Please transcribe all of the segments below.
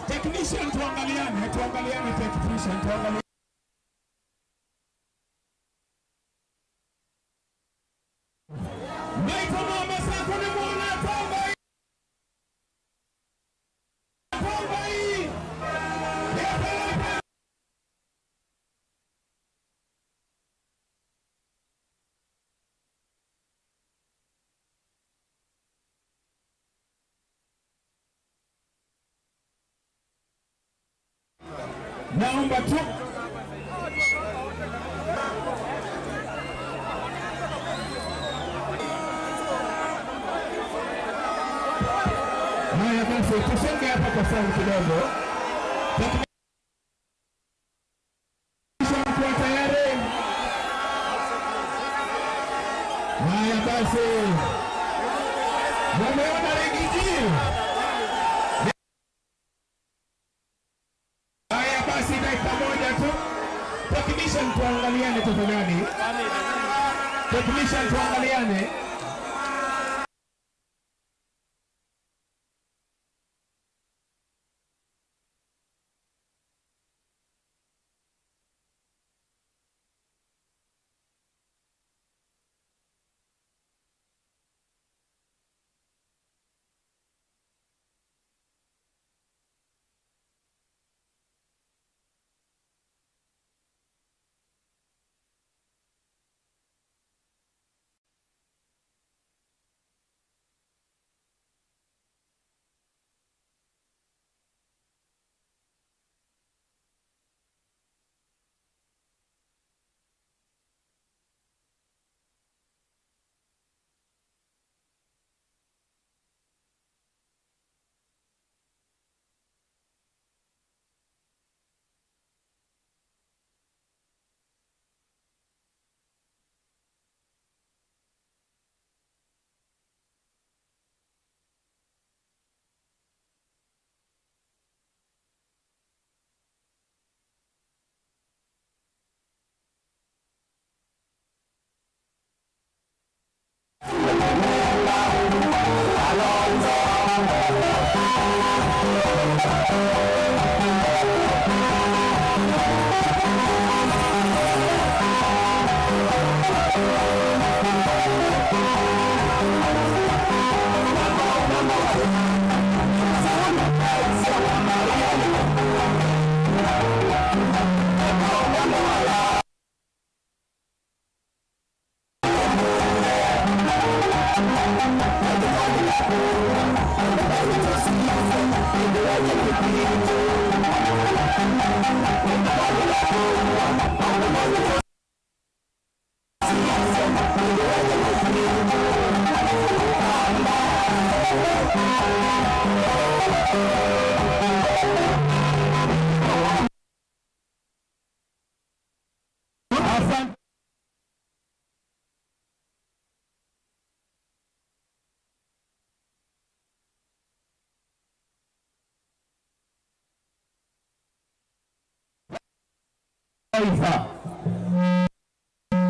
Technician tuangaliane, tuangaliane technician, tuangaliane. Naomba tu haya basi, tusonge hapa kwa sound kidogo. Kwa tayari? Haya basi, wameona Riggy G. Technician tuangaliane tafadhali. Technician tuangaliane. Taifa.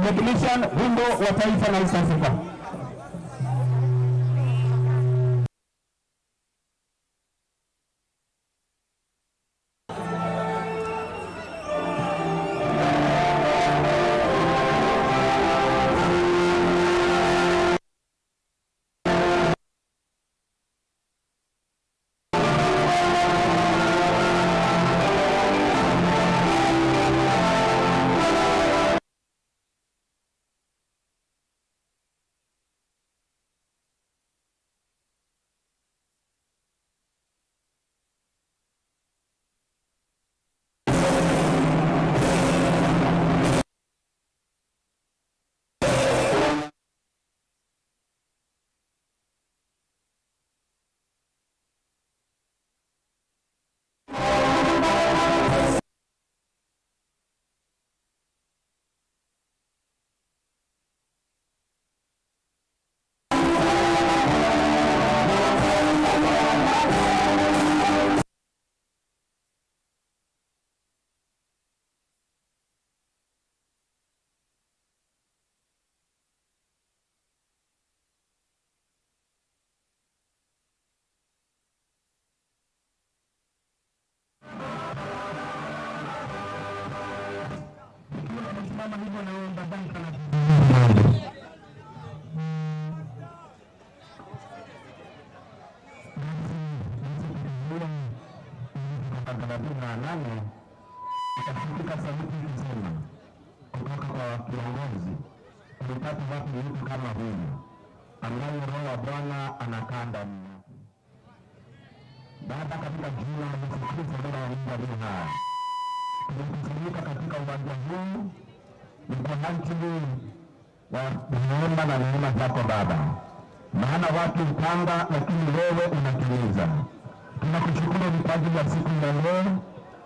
Technician wimbo wa taifa na East Africa. Hivyo naomba banka la 38 ikasikika sauti ikisema kutoka kwa kiongozi, ulipata wapi mtu kama huyu ambaye Roho wa Bwana anakaa ndani yake? Baba, katika jina la Yesu Kristo Mwana wa Mungu aliye hai, tumekusanyika katika uwanja huu ni kwa ajili ya neema na neema zako Baba, maana watu hupanga lakini wewe unatimiza. Tunakushukuru kwa ajili ya siku ya leo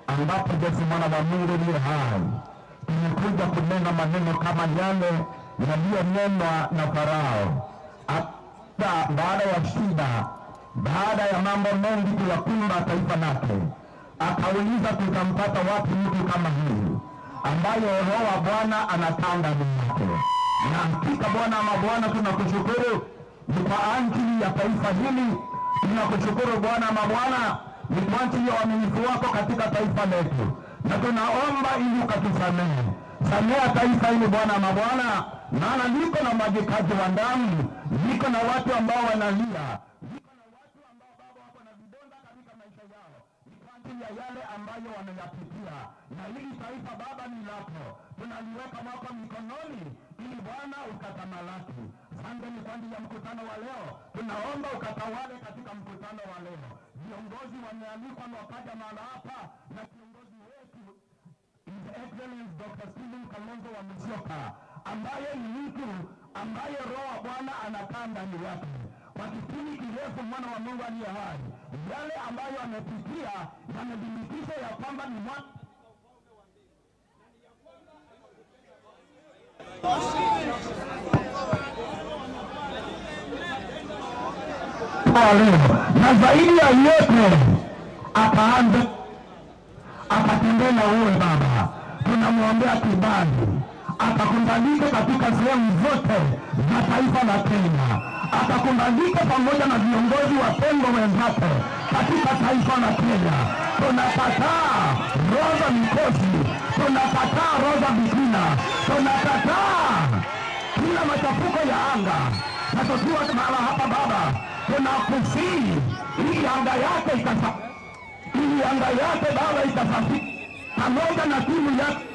ambapo Yesu Mwana wa Mungu aliye hai tumekuja kunena maneno kama yale yaliyonenwa na Farao hata baada ya shida, baada ya mambo mengi kuyakumba taifa lake, akauliza tutampata wapi mtu kama huyu ambaye Roho wa Bwana anakaa ndani yake? Na hakika Bwana wa mabwana, tunakushukuru ni kwa ajili ya taifa hili. Tunakushukuru Bwana wa mabwana ni kwa ajili ya uaminifu wako katika taifa letu, na tunaomba ili ukatusamehe. Samea taifa hili Bwana wa mabwana, maana liko na mwagikaji wa damu, liko na watu ambao wanalia, liko na watu ambao Baba wako na vidonda katika maisha yao, ni kwa ajili ya yale ambayo wameyapitia. Na hili taifa Baba ni lako, tunaliweka mwako mikononi ili Bwana ukatamalaki. Asante ni kwa ajili ya mkutano wa leo, tunaomba ukatawale katika mkutano wa leo. Viongozi wamealikwa na wakaja mahala hapa, na kiongozi wetu His Excellency Dr. Stephen Kalonzo wa Musyoka, ambaye ni mtu ambaye Roho wa Bwana anakaa ndani yake kwa kipindi kirefu. Mwana wa Mungu aliye hai, yale ambayo amepitia yamedhibitisha ya kwamba ni mwana na zaidi ya yote akaanza akatembea na uwe Baba. Tunamwombea kibali akakubalike katika sehemu zote za taifa la Kenya, akakubalike pamoja na viongozi wa pengo wenzake katika taifa la Kenya. Tunakataa roho za mikosi, tunakataa roho za fitina, tunakataa kila machafuko ya anga. Na tukiwa mahala hapa Baba, tunakusihi ili anga yake ili anga yake Baba ikasafiri pamoja na timu yake,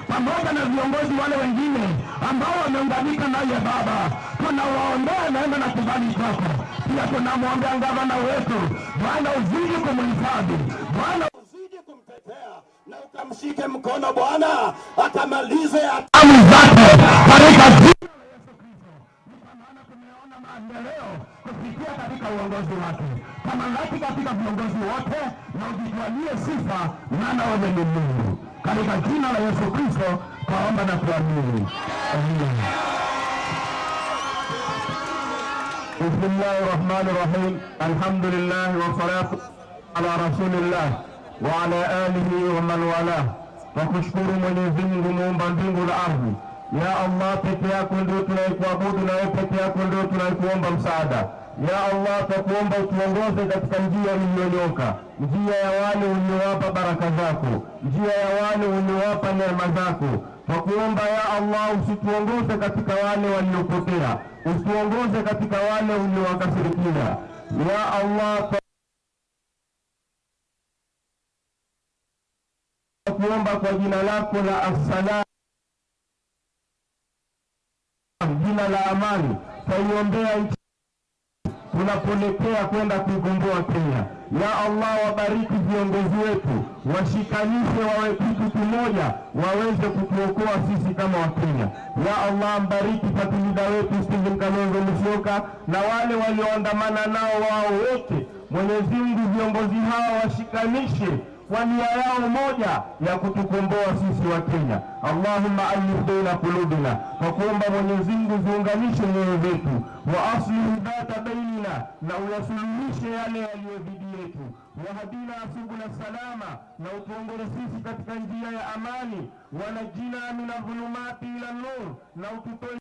pamoja na viongozi wale wengine ambao wameunganika naye Baba. Tunawaombea neema na kibali chako. Pia tunamwombea gavana wetu, Bwana uzidi kumhifadhi, Bwana uzidi kumtetea na ukamshike mkono Bwana akamalize amri zake katika jina la Yesu Kristo. Ni kwa maana tumeona maendeleo kupitia katika uongozi wake. Tamalaki katika viongozi wote na ujitwalie sifa, maana wewe ni Mungu. Katika jina la Yesu Kristo twaomba na kuamini. Amina. Bismillahirrahmanirrahim. Alhamdulillah wassalatu ala rasulillah wa ala alihi wa man walah. Tukushukuru Mwenyezi Mungu muumba mbingu na ardhi. Ya Allah, peke yako ndio tunayekuabudu na wewe peke yako ndio tunayekuomba msaada. Ya Allah, tukuomba utuongoze katika njia iliyonyoka, njia ya wale uliowapa baraka zako, njia ya wale uliowapa neema zako. Tukuomba ya Allah, usituongoze katika wale waliopotea, usituongoze katika wale uliowakasirikia. Ya Allah, tukuomba kwa jina lako la Assalam, jina la amani, twaiombea nchi tunapoelekea kwenda kuikomboa Kenya. Ya Allah, wabariki viongozi wetu, washikanishe wawe kitu kimoja, waweze kutuokoa sisi kama Wakenya. Ya Allah, mbariki party wetu Stephen Kalonzo Musyoka na wale walioandamana nao wao wote. Mwenyezi Mungu, viongozi hawa washikanishe kwa nia yao moja ya kutukomboa sisi wa Kenya. Allahumma alif baina qulubina, kwa kuomba Mwenyezi Mungu ziunganishe nyoyo zetu, wa aslih dhata bainina, na uyasuluhishe yale yaliyo dhidi yetu, wahdina subula salama, na utuongoze sisi katika njia ya amani, wanajina mina dhulumati ila nur, na ututoe.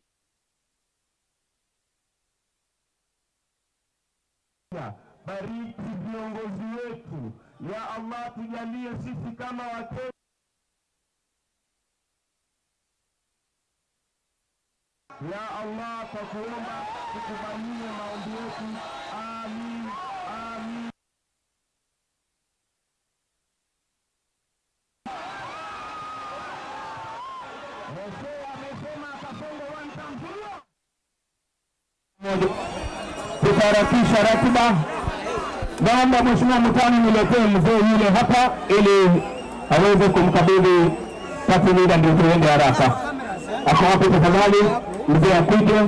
Bariki viongozi wetu. Ya Allah, tujalie sisi kama Wakenya Ya Allah, kwa kuomba tukubalie maombi yetu. Amin, amin. Tutaharakisha ratiba. Naomba Mheshimiwa Mutani niletee mzee yule hapa ili aweze kumkabidhi party leader, ndio tuende haraka. Ako wapi tafadhali? Mzee akuje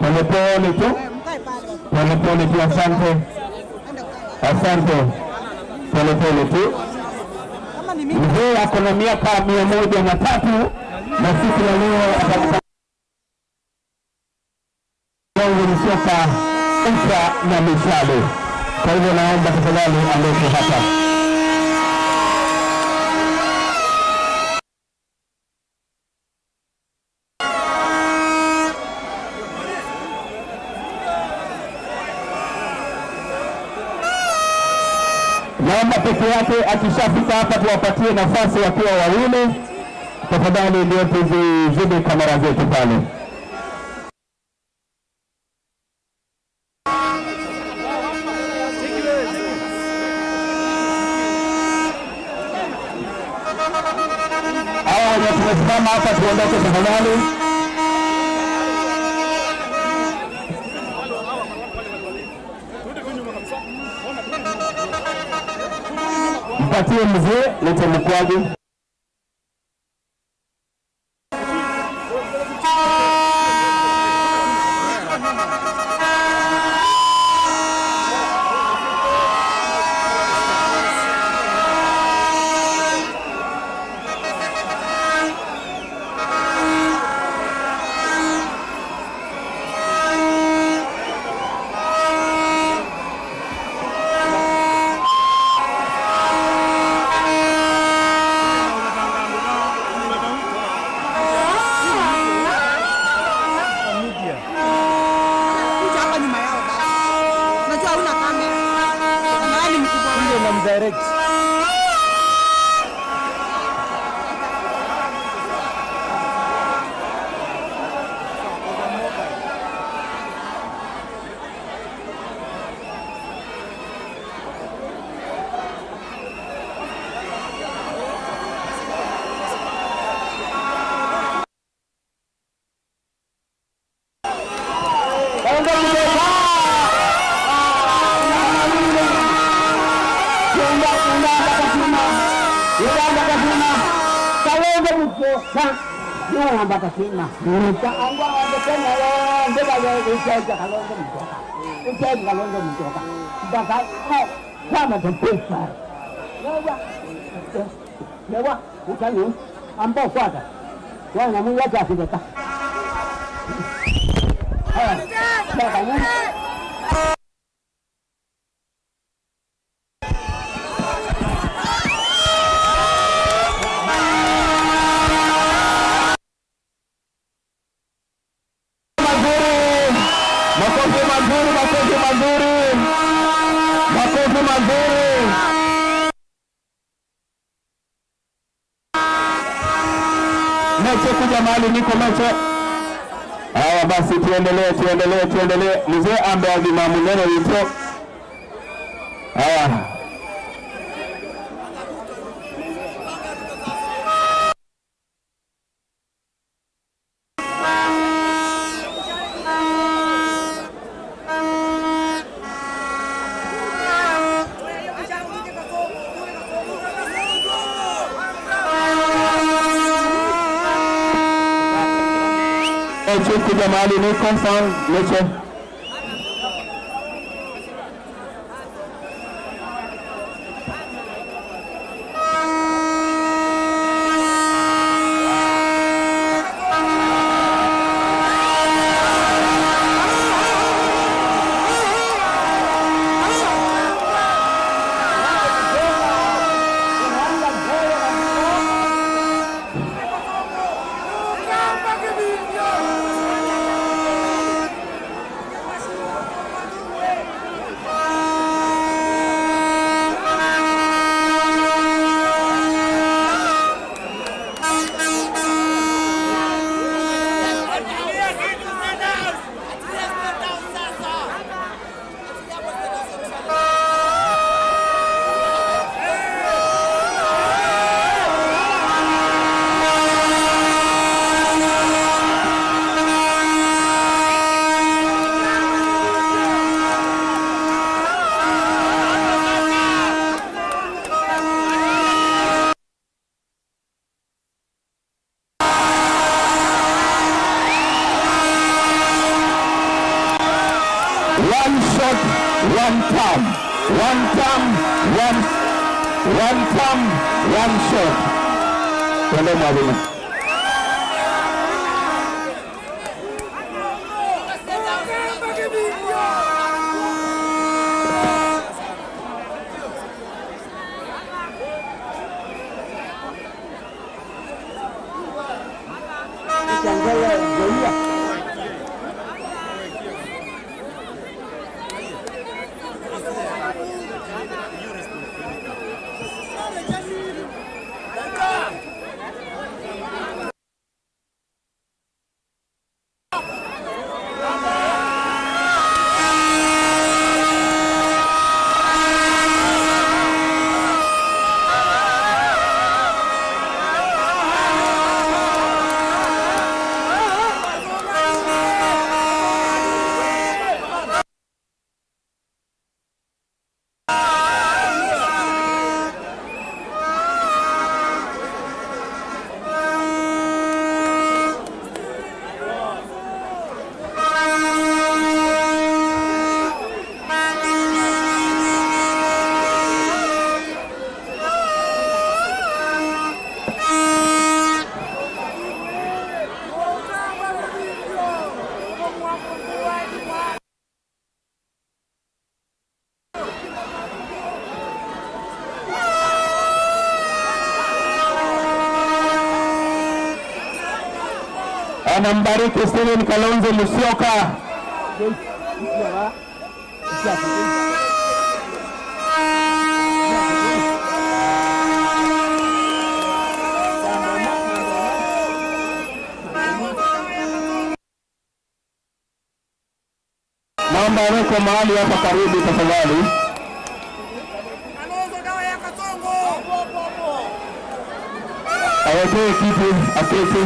polepole tu, polepole tu. Asante, asante, polepole tu. Mzee ako na miaka 103 na siku ya leo atakuwa Musyoka uta na mishale. Kwa hivyo naomba tafadhali alete hapa. Naomba peke yake akishafika hapa tuwapatie nafasi wakiwa wawili. Tafadhali ndio tuzizidi kamera zetu pale. Hawa wenye tumesimama hapa tuondoke tafadhali. Mpatie mzee, lete mkwaju. Musyoka niwamba kasima angwa Kenya ndeba ya Kalonzo Musyoka uchaji Kalonzo Musyoka mpaka chama cha pesa lewa uchaji ambao kwata wana Mungu atakideka Makofi mazuri, makofi mazuri, makofi mazuri. Meche kuja mahali niko meche. Haya basi tuendelee, tuendelee, tuendelee. Mzee ambe azimamu neno wito. Haya. Kuja mahali niko sound meche. One shot, one time. One time, one time, one shot. Twende mwalimu. Anambariki Stephen Kalonzo Musyoka. Naomba awekwe mahali hapa karibu tafadhali. Awekewe kiti, aketi.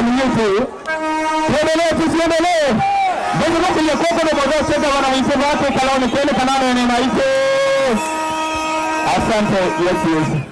Unmute. Tuendelee tusiendelee. Ndio kile koko na bado sasa wana msema wake kalao ni kweli kanano ni maite. Asante. Yes yes.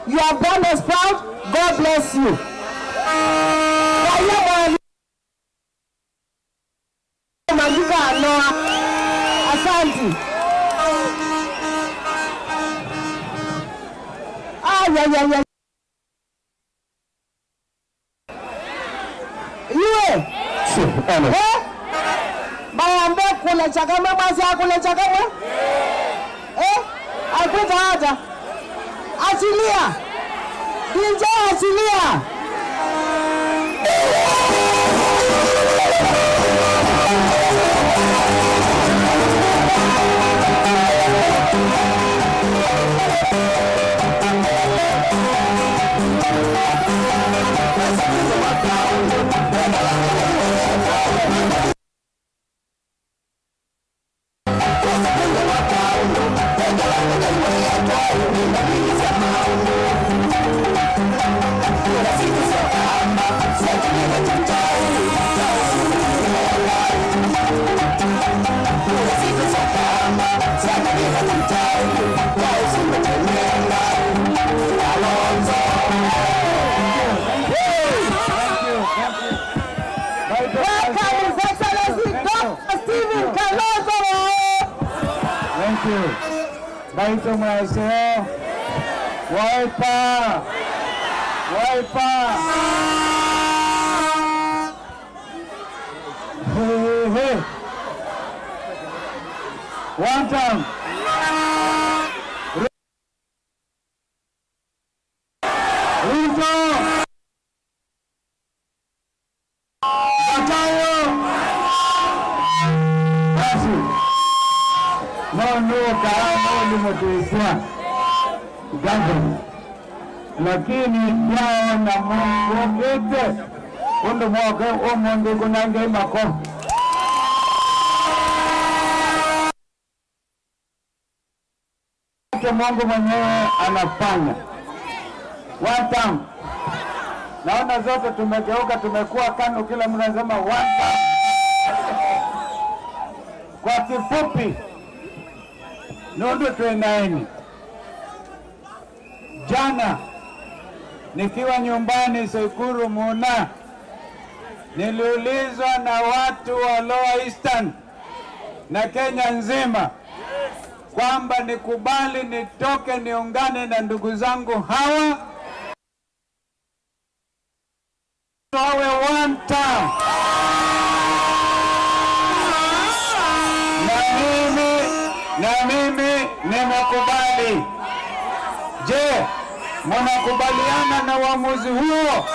You have done us proud. God bless you. Asante. Ah, yeah. Iwe. Eh? Bayambe kula chakamwe basi akula chakamwe. Eh? Akuta hata. Achilia. DJ achilia. Welcome, His Excellency Dr. Stephen Kalonzo. Thank you. Baito Mwaiseo. Wiper. Wiper. Hey, hey. One time. Mulu Mutesia Garden, lakini yaona Mungu ite undu mwoke umundu kunange makofi. Mungu mwenyewe anafanya. One time. Naona zote tumegeuka, tumekuwa KANU, kila mtu anasema one time. Kwa kifupi, nundu tuenaeni. Jana nikiwa nyumbani Sekuru Muna, niliulizwa na watu wa Lower Eastern na Kenya nzima kwamba nikubali nitoke niungane na ndugu zangu hawa wawe one time. Na mimi nimekubali. Je, mnakubaliana na uamuzi huo?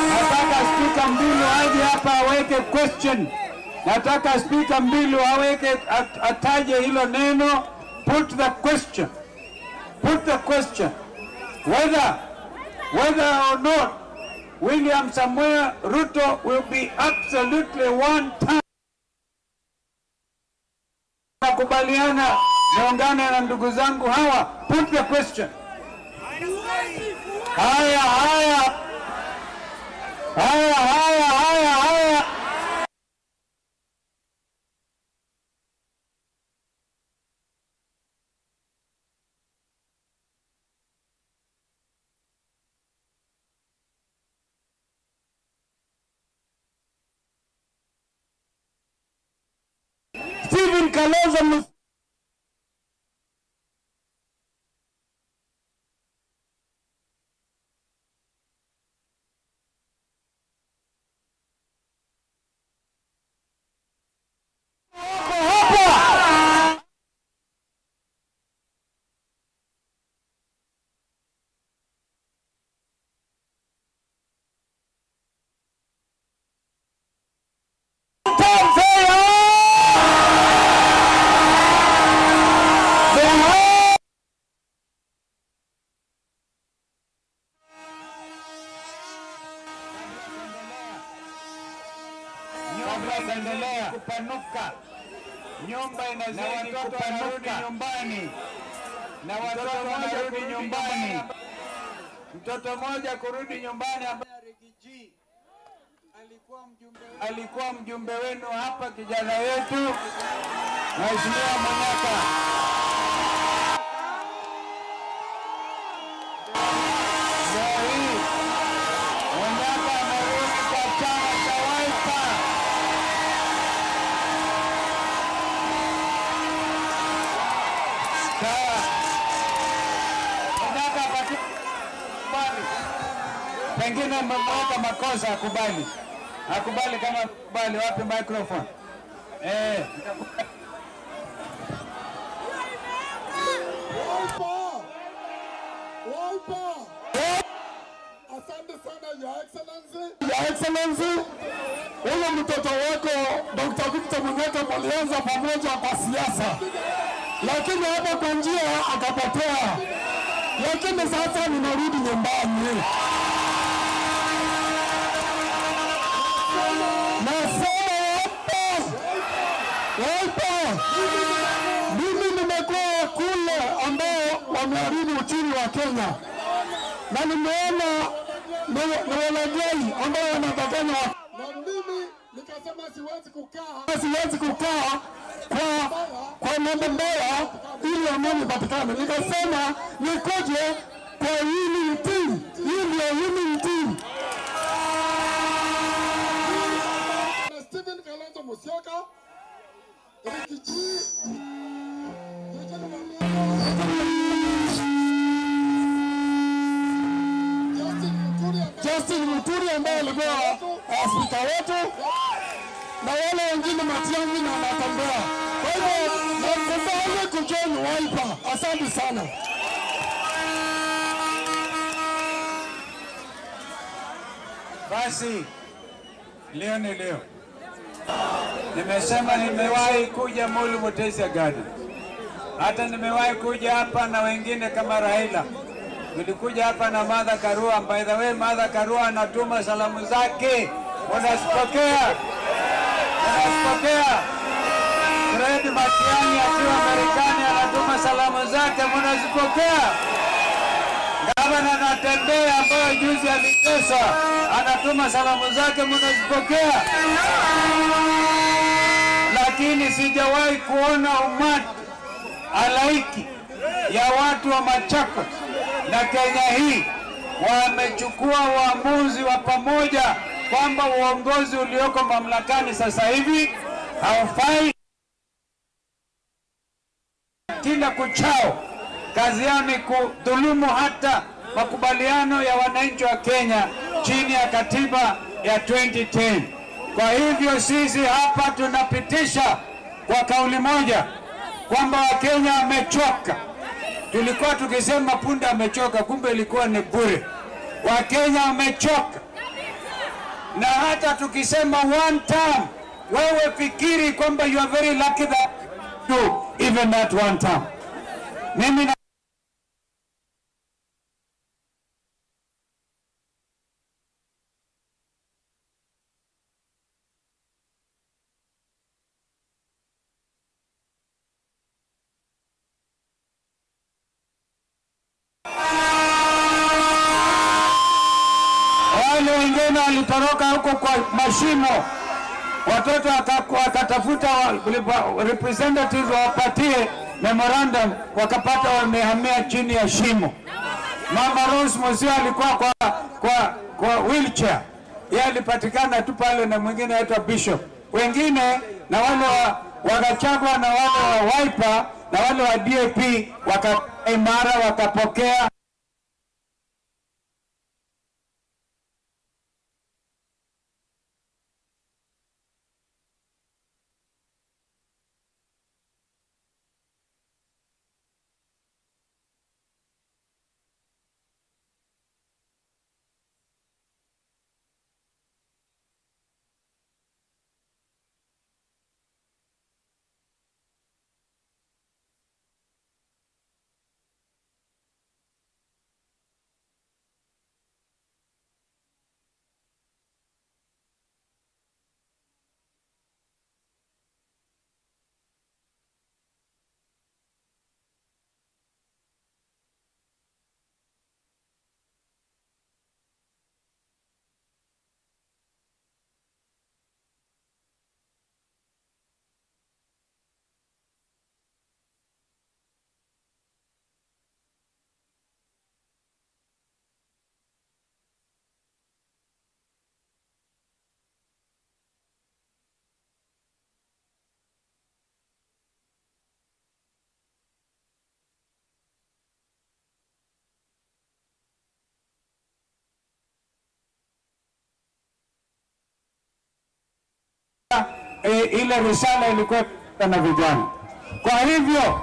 Nataka Spika Mbilu aje hapa aweke question. Nataka Spika Mbilu aweke, ataje hilo neno. Put the question. Put the question. Whether or not William Samoei Ruto will be absolutely one time. Nakubaliana niungane na ndugu zangu hawa. Put the question. Haya, haya. Haya, haya, haya, haya. Stephen Kalonzo Musyoka. Kuendelea kupanuka, nyumba inazidi kupanuka nyumbani, na watoto wanarudi nyumbani. Mtoto mmoja kurudi nyumbani ambaye Rigiji alikuwa mjumbe wenu hapa, kijana wetu Mheshimiwa Munyaka. Leo hii Munyaka amerudi kwa chama cha Wiper. Pengine mmeweka makosa, akubali. Akubali kama akubali, wapi microphone? Wiper! Wiper! Asante sana Your Excellency. Your Excellency, huyo mtoto wako Dr. Victor Munyaka walianza pamoja kwa siasa, lakini hapa kwa njia akapotea. Lakini sasa ninarudi nyumbani. Nasema hapa, mimi nimekuwa kule ambao wameharibu uchumi wa Kenya, na nimeona ni walaghai ambao wanadanganya. Na mimi nikasema siwezi kukaa kwa mambo mbaya ili amani ipatikane. Nikasema nikuje kwa winning team. Hii ndio winning team. Na Stephen Kalonzo Musyoka, Rigiji, Justin Muturi ambaye alikuwa spika wetu, na wale wengine Matiang'i na Natembea. Kwa hivyo nakubali kujoin Wiper. Asante sana. Basi leo ni leo. Nimesema nimewahi kuja Mulu Mutesia Garden. Hata nimewahi kuja hapa na wengine kama Raila. Nilikuja hapa na Martha Karua. By the way, Martha Karua anatuma salamu zake. Unazipokea? Unazipokea? Fred Matiang'i akiwa Marekani anatuma salamu zake, mnazipokea? Gavana Natembeya ambaye juzi aliteswa anatuma salamu zake, mnazipokea? Lakini sijawahi kuona umati halaiki ya watu wa Machakos na Kenya hii wamechukua uamuzi wa pamoja kwamba uongozi ulioko mamlakani sasa hivi haufai. Kila kuchao kazi yao ni kudhulumu hata makubaliano ya wananchi wa Kenya chini ya katiba ya 2010. Kwa hivyo sisi hapa tunapitisha kwa kauli moja kwamba Wakenya wamechoka. Tulikuwa tukisema punda amechoka, kumbe ilikuwa ni bure. Wakenya wamechoka. Na hata tukisema one term, wewe fikiri kwamba you are very lucky that you even that one term. Mimi na wale wengine walitoroka huko kwa mashimo, watoto wakatafuta representatives wawapatie memorandum, wakapata wamehamia chini ya shimo. Mama Rose Mozia alikuwa kwa wheelchair, yeye alipatikana tu pale na mwingine aitwa Bishop. Wengine na wale wa Gachagua na wale wa Wiper na wale wa DAP wakaimara wakapokea. Ile risala ilikuwa na vijana. Kwa hivyo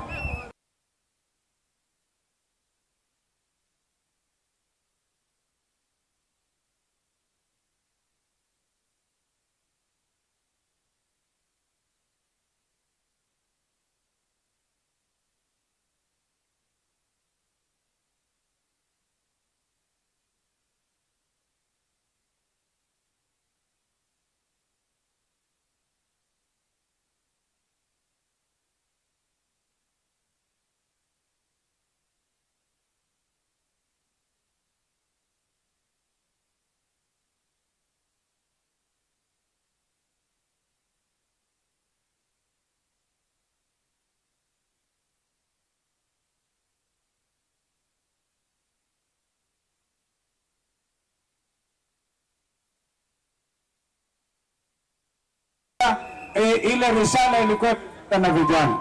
ile risala ilikuwa na vijana.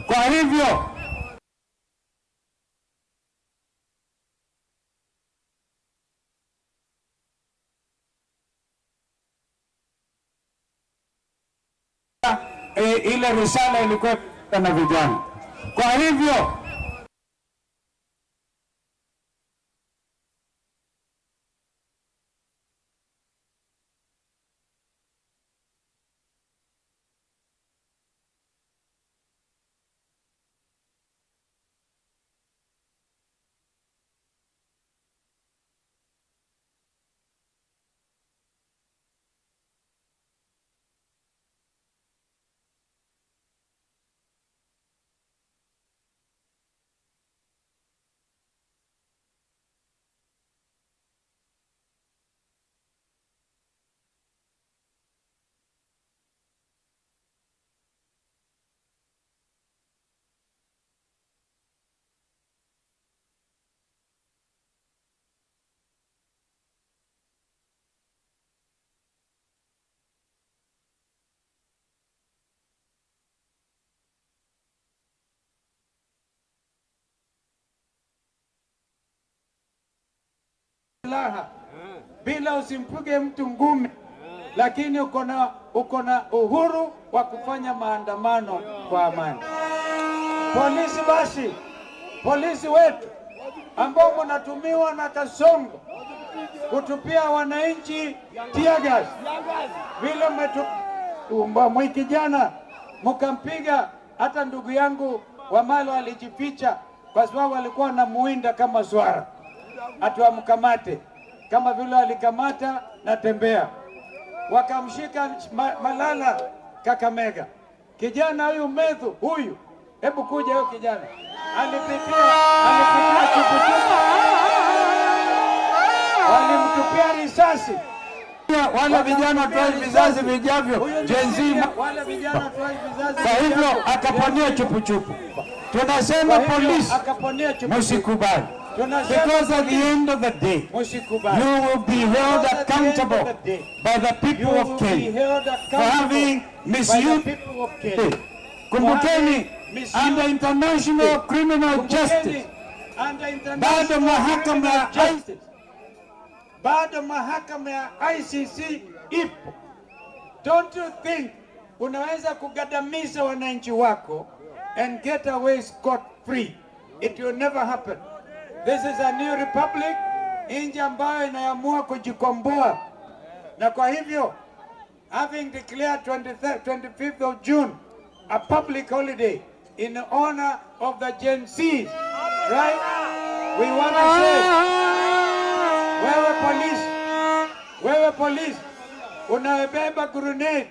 Kwa hivyo ile risala ilikuwa na vijana. Kwa hivyo silaha, bila usimpige mtu ngumi, lakini uko na uhuru wa kufanya maandamano kwa amani. Polisi basi, polisi wetu ambao mnatumiwa na Kasongo kutupia wananchi tear gas, vile mwiki jana mkampiga hata ndugu yangu Wamalo alijificha kwa sababu alikuwa anamuinda kama swara atuamkamate, kama vile alikamata na Tembea, wakamshika Malala Kakamega. Kijana huyu Methu huyu, hebu kuja huyu kijana alipitia chupuchupu, walimtupia risasi. Wale vijana tuai vizazi vijavyo, Gen Z, wale vijana tuai vizazi. Kwa hivyo akaponia chupuchupu. Tunasema polisi msikubali. Because at the end of the day, you will be held accountable by the people of Kenya for having misused. Kumbukeni, under international criminal justice, bado mahakama ya justice, bado mahakama ya ICC ipo. Don't you think unaweza kugadamiza wananchi wako and get away scot free? It will never happen. This is a new republic, nchi ambayo inaamua kujikomboa. Na kwa hivyo, having declared 25th of June a public holiday in honor of the Gen Zs, right? We want to say, wewe polisi, unaebeba grenade,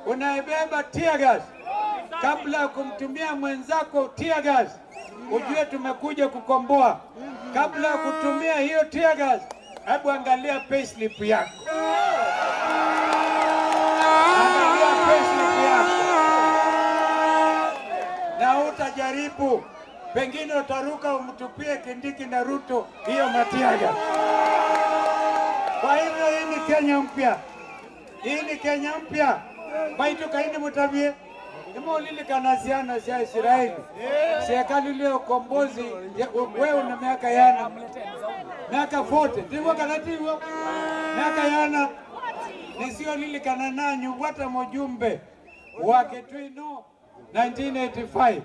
unaebeba tear gas, kabla ya kumtumia mwenzako tear gas, ujue tumekuja kukomboa. Kabla ya kutumia hiyo tear gas, hebu angalia payslip yako. Angalia payslip yako. Na utajaribu, pengine utaruka umtupie Kindiki na Ruto hiyo tear gas. Kwa hivyo hii ni Kenya mpya. Hii ni Kenya mpya. Baitu kaini mutabie. Imolilikana siana sia Israeli. Serikali ile ukombozi, wewe una miaka yana. Miaka 40. Ndivyo kanatiwa. Miaka yana. Nisio lilikana nanyu wata mjumbe wa Kitwino 1985.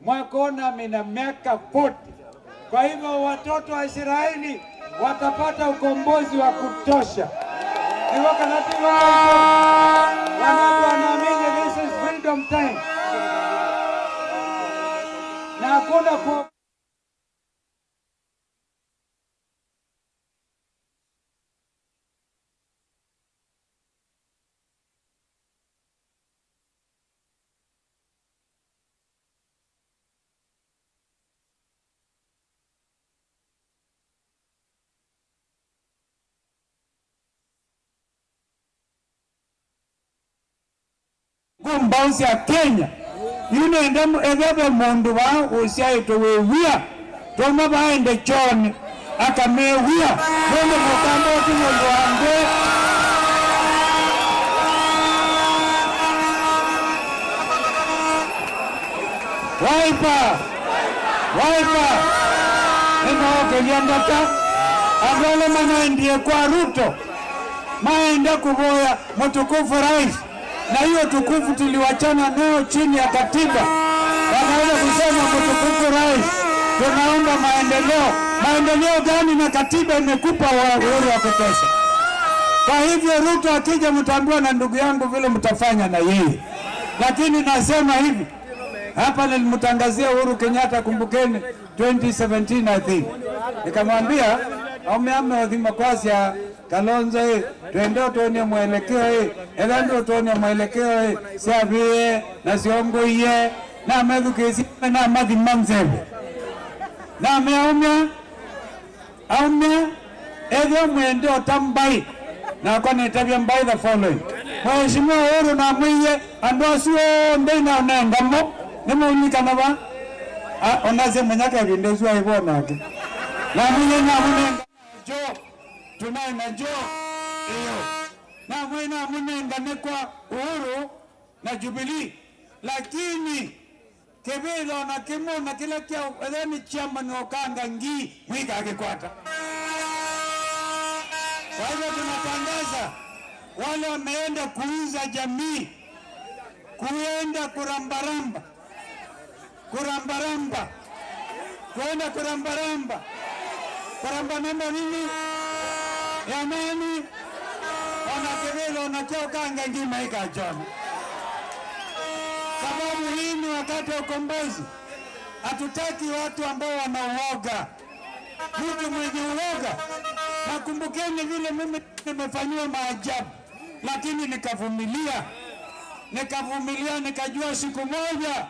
Mwakona mina miaka 40. Kwa hivyo watoto wa Israeli watapata ukombozi wa kutosha. Ndivyo kanatiwa. Wanaamini this is freedom time. Na hakuna ku bounce ya Kenya. Yune ndemu mundu wa usiaito wewia. Toma baende choni akamewia. Mundu mukambo mundu wangu. Wiper. Wiper. Eno keliandaka. Agole mana ndiye kwa Ruto. Maenda kuboya mtukufu rais. Na hiyo tukufu tuliwachana nayo chini ya katiba. Wanaweza kusema mtukufu rais, tunaomba maendeleo. Maendeleo gani na katiba imekupa uhuru wa kutosha? Kwa hivyo Ruto akija mtaambiwa na ndugu yangu vile mtafanya na yeye. Lakini nasema hivi, hapa nilimtangazia Uhuru Kenyatta, kumbukeni 2017 I think. Nikamwambia aumeame odhima kwasia Kalonzo hii, tuende tuone mwelekeo hii, elando tuone mwelekeo hii, siavie na siongo iye, na medhu kesi na madhi mamzebe. Na meaumia, aumia, edho mwende otambai, na kwa netabia mbai the following. Mheshimiwa Uhuru na mwiye, andoasio ndina onengamo, nimuunika na ba, onaze mwenyake vindezwa hivyo nake. Na mwiye na munenga jo. Tunaye na jo iyo. Na mwena munenga nekwa Uhuru na Jubilee. Lakini kebelo na kimo na kila kia edhani chama ni okanga ngi mwika akikwata. Kwa hivyo tunatangaza wale wameenda kuuza jamii, kuenda kurambaramba, kurambaramba, kuenda kurambaramba, kurambanamba nini ya nani? Wanakevela wanachoka ngima ikachona. Sababu hii ni wakati wa ukombozi. Hatutaki watu ambao wanauoga. Mtu mwenye uoga. Nakumbukeni vile mimi nimefanyiwa maajabu, lakini nikavumilia. Nikavumilia, nikajua siku moja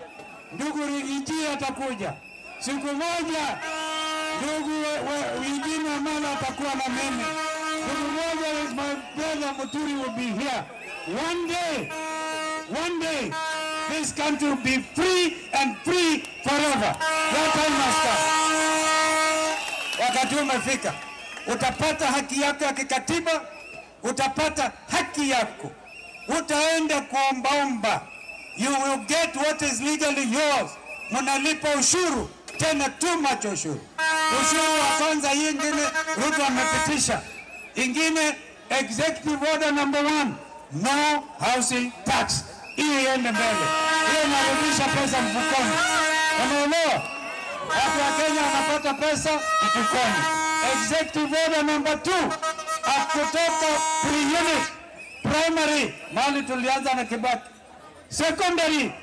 ndugu Rigiji atakuja. Siku moja ndugu wengine Amala atakuwa na mimi. Siku moja my brother Muturi will be here. One day, one day, this country will be free and free forever. That time must come. Wakati umefika. Utapata haki yako ya kikatiba, utapata haki yako. Utaenda kuombaomba. You will get what is legally yours. Mnalipa ushuru, tena too much ushuru. Ushuru wa kwanza hii ingine Ruto amepitisha. Ingine executive order number 1, no housing tax. Hii iende mbele. Hiyo inarudisha pesa mfukoni. Unaelewa? Watu wa Kenya wanapata pesa mfukoni. Executive order number 2, kutoka pre-unit, primary, mali tulianza na Kibaki, secondary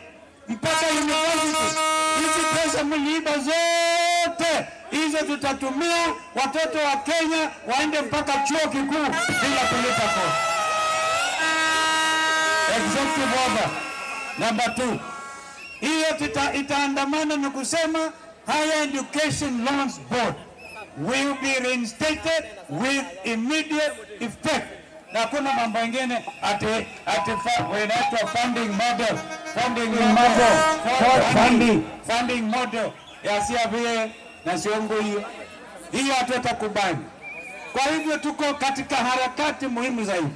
mpaka university. Hizi pesa mliiba zote hizo tutatumia watoto wa Kenya waende mpaka chuo kikuu bila kulipa kodi. Executive order number 2. Hiyo itaandamana na kusema Higher Education Loans Board will be reinstated with immediate effect. Na kuna mambo mengine ati inaitwa funding model, funding model ya CRBA na siongo hiyo. Hiyo hatutakubali. Kwa hivyo tuko katika harakati muhimu zaidi.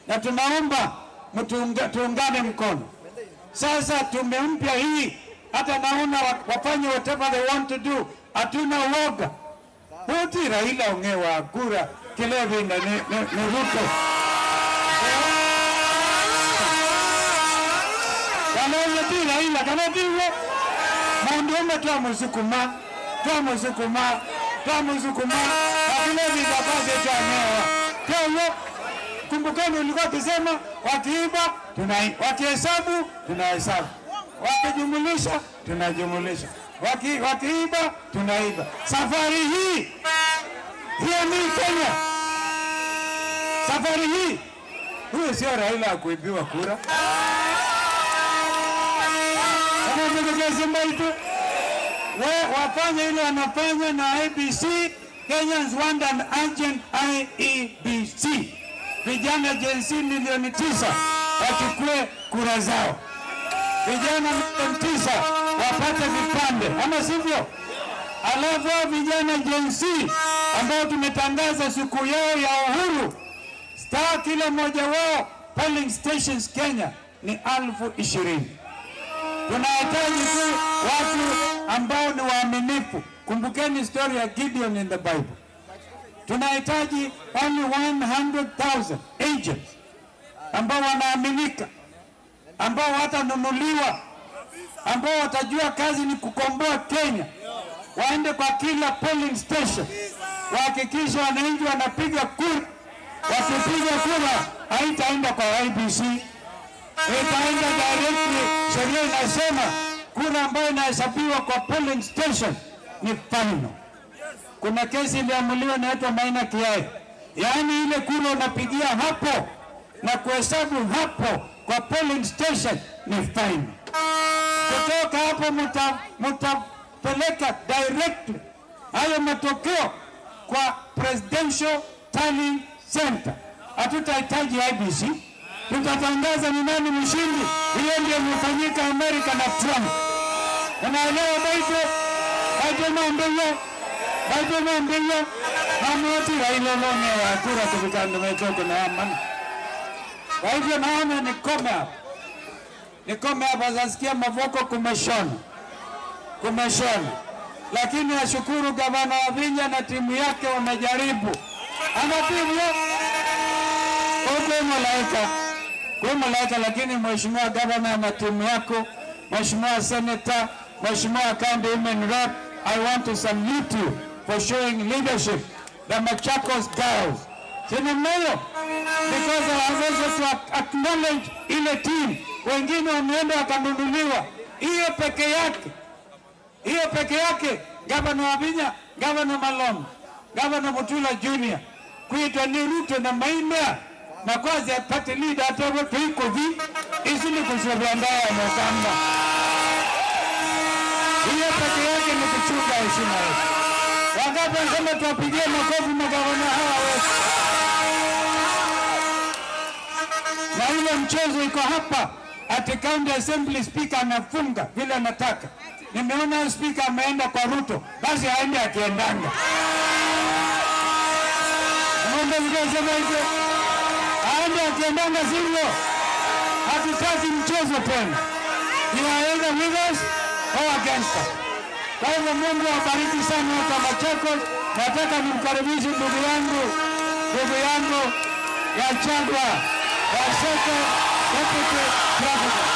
Na tunaomba tuungane mkono. Sasa tume mpya hii, hata naona wafanye whatever they want to do. Hatuna uoga. Huti Raila ongewa kura kilevi na ni Ruto. Kama Raila kama vile mundu twamusukuma twamusukuma twamusukuma kilevi za kazi twamewa. Kwa kumbukeni ulikuwa ukisema wakiiba wakihesabu tunahesabu, wakijumulisha tunajumulisha, wakiiba tunaiba. Safari hii hiyo ni Kenya. Safari hii huyo sio Raila kuibiwa kura. Wafanye ile wanafanya na ABC. Kenyans want an urgent IEBC. Vijana Gen Z milioni 9 wachukue kura zao. Vijana milioni 9 wapate vipande, ama sivyo? Alafu vijana Gen Z ambao tumetangaza siku yao ya uhuru, star kila mmoja wao polling stations Kenya ni 20,000. Tunahitaji tu watu ambao ni waaminifu. Kumbukeni story ya Gideon in the Bible. Tunahitaji only 100,000 agents ambao wanaaminika, ambao hatanunuliwa, ambao watajua kazi ni kukomboa Kenya. Waende kwa kila polling station, wahakikishe wananchi wanapiga kura. Wakipiga kura haitaenda kwa IEBC, itaenda directly. Sheria inasema kura ambayo inahesabiwa kwa polling station ni final. Kuna kesi iliamuliwa inaitwa Maina Kiai. Yaani ile kura unapigia hapo na kuhesabu hapo kwa polling station ni final. Kutoka hapo mtapeleka directly hayo matokeo kwa Presidential Tallying Center. Hatutahitaji IEBC. Tutatangaza ni nani mshindi. Hiyo ndio imefanyika Amerika na Trump. Unaelewa baito? Baito mambo. Baito mambo. Hamoti Raila longe wa kura kubikando mechoko na amani. Kwa hivyo naona nikome hapa. Nikome hapa, zasikia mavoko kumeshona. Kumeshona. Lakini nashukuru gavana Wavinya na timu yake wamejaribu. Ama timu Kwa malaika, kwa malaika. Lakini Mheshimiwa Governor na timu yako, Mheshimiwa Senator, Mheshimiwa County Women Rep, I want to salute you for showing leadership. The Machakos girls. Sinimelo, because I have also to acknowledge ile team. Wengine wameenda wakanunuliwa. Hiyo peke yake. Hiyo peke yake, Governor Wavinya, Governor Malone, Governor Mutula Junior, kuitwa ni Ruto na Maina na kwazi party leader atabo tuikovi isili kushobiandaa ya Mokamba. Hiyo peke yake ni kuchunga heshima yetu. Wangapi wanasema tuwapigie makofi magavana hawa wetu? Na ile mchezo iko hapa at County Assembly, speaker anafunga vile anataka. Nimeona speaker ameenda kwa Ruto, basi aende akiendanga. Mungu mkasema hivyo. Aende akiendanga, sivyo? Hatutaki mchezo tena. You are either with us or against us. Kwa hivyo Mungu awabariki sana watu wa Machakos. Nataka nimkaribishe ndugu yangu Gachagua, Wasoko Deputy President.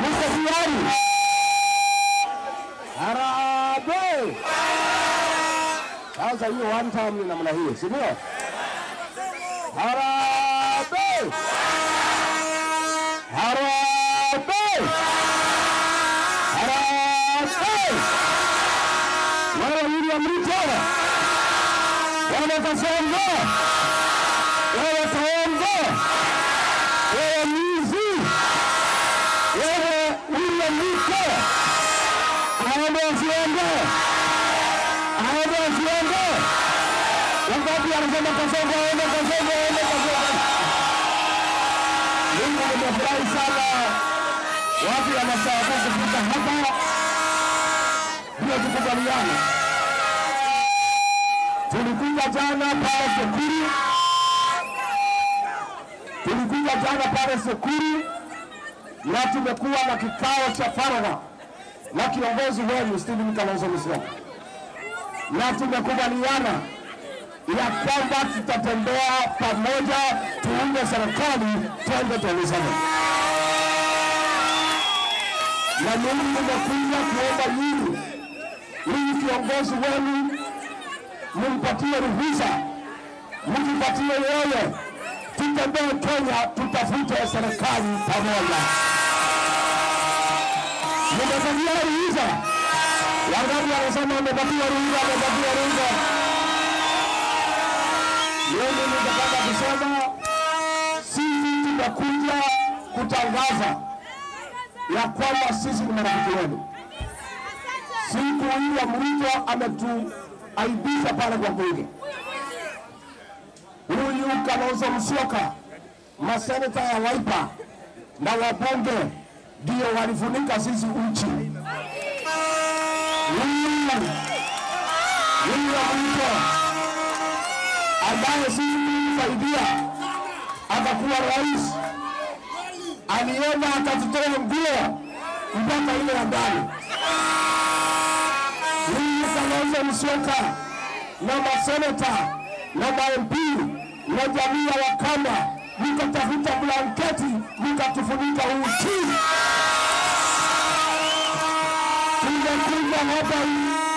Mko Harambee. Sasa hiyo one time ni namna hiyo, si ndio? Harambee. Harambee. Harambee. Wewe William Ruto, wewe Kasongo, wewe Kaongo, wewe Mizi, wewe William Ruto, aende asiende, aende asiende. Wangapi anasema Kasongo aende, Kasongo aende, Kasongo? Mimi nimefurahi sana watu wanasahau kufika hapa, ndio tukubaliane. Tulikuja jana pale Sekuri, tulikuja jana pale Sekuri na tumekuwa na kikao cha faragha na kiongozi wenu Stephen Kalonzo Musyoka, na tumekubaliana ya kwamba tutatembea pamoja, tuunde serikali, twende tuelezane. Na mimi nimekuja kuomba nyinyi, huyu kiongozi wenu mumpatie ruhusa, mtupatie yeye, tutembee Kenya, tutafute serikali pamoja. Nimepatia ruhusa. Wangapi wanasema wamepatia ruhusa, wamepatia ruhusa? Mimi ningetaka kusema sisi tumekuja kutangaza ya kwamba sisi ni marafiki wenu. Siku hii Ruto ametuaibisha pale kwa bunge. Huyu Kalonzo Musyoka, maseneta ya Wiper na wabunge ndio walifunika sisi uchi. Huyu Ruto ambaye sisi tulimsaidia akakuwa rais, alienda akatutoa nguo mpaka ile ya ndani. Huyu Kalonzo Musyoka na maseneta na ma-MP na jamii ya Wakamba mkatafuta blanketi mkatufunika uchi. Tumekuja hapa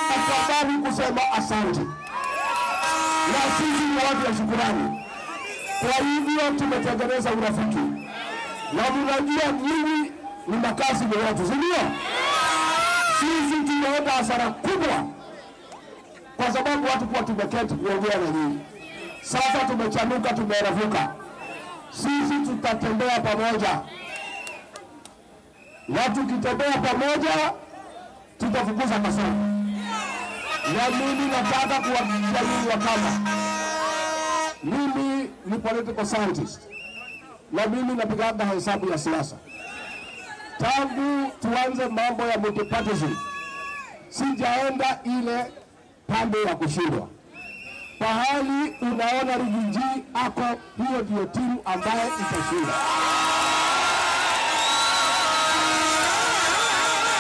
kwa sababu kusema asante, na sisi ni watu wa shukurani. Kwa hivyo tumetengeneza urafiki, na mnajua nyinyi ni makazi ya watu, si ndio? Sisi tumeenda hasara kubwa kwa sababu watu kwa tumeketi kuongea na nyinyi. Sasa tumechanuka, tumeeravuka. Sisi tutatembea pamoja, na tukitembea pamoja tutafukuza masomo. Na mimi nataka kuwahakikishia nyinyi Wakamba, mimi ni political scientist, Na mimi napigaga hesabu ya siasa. Tangu tuanze mambo ya multipartyism, sijaenda ile pande ya kushindwa. Pahali unaona Rigiji ako, hiyo ndio timu ambaye itashinda.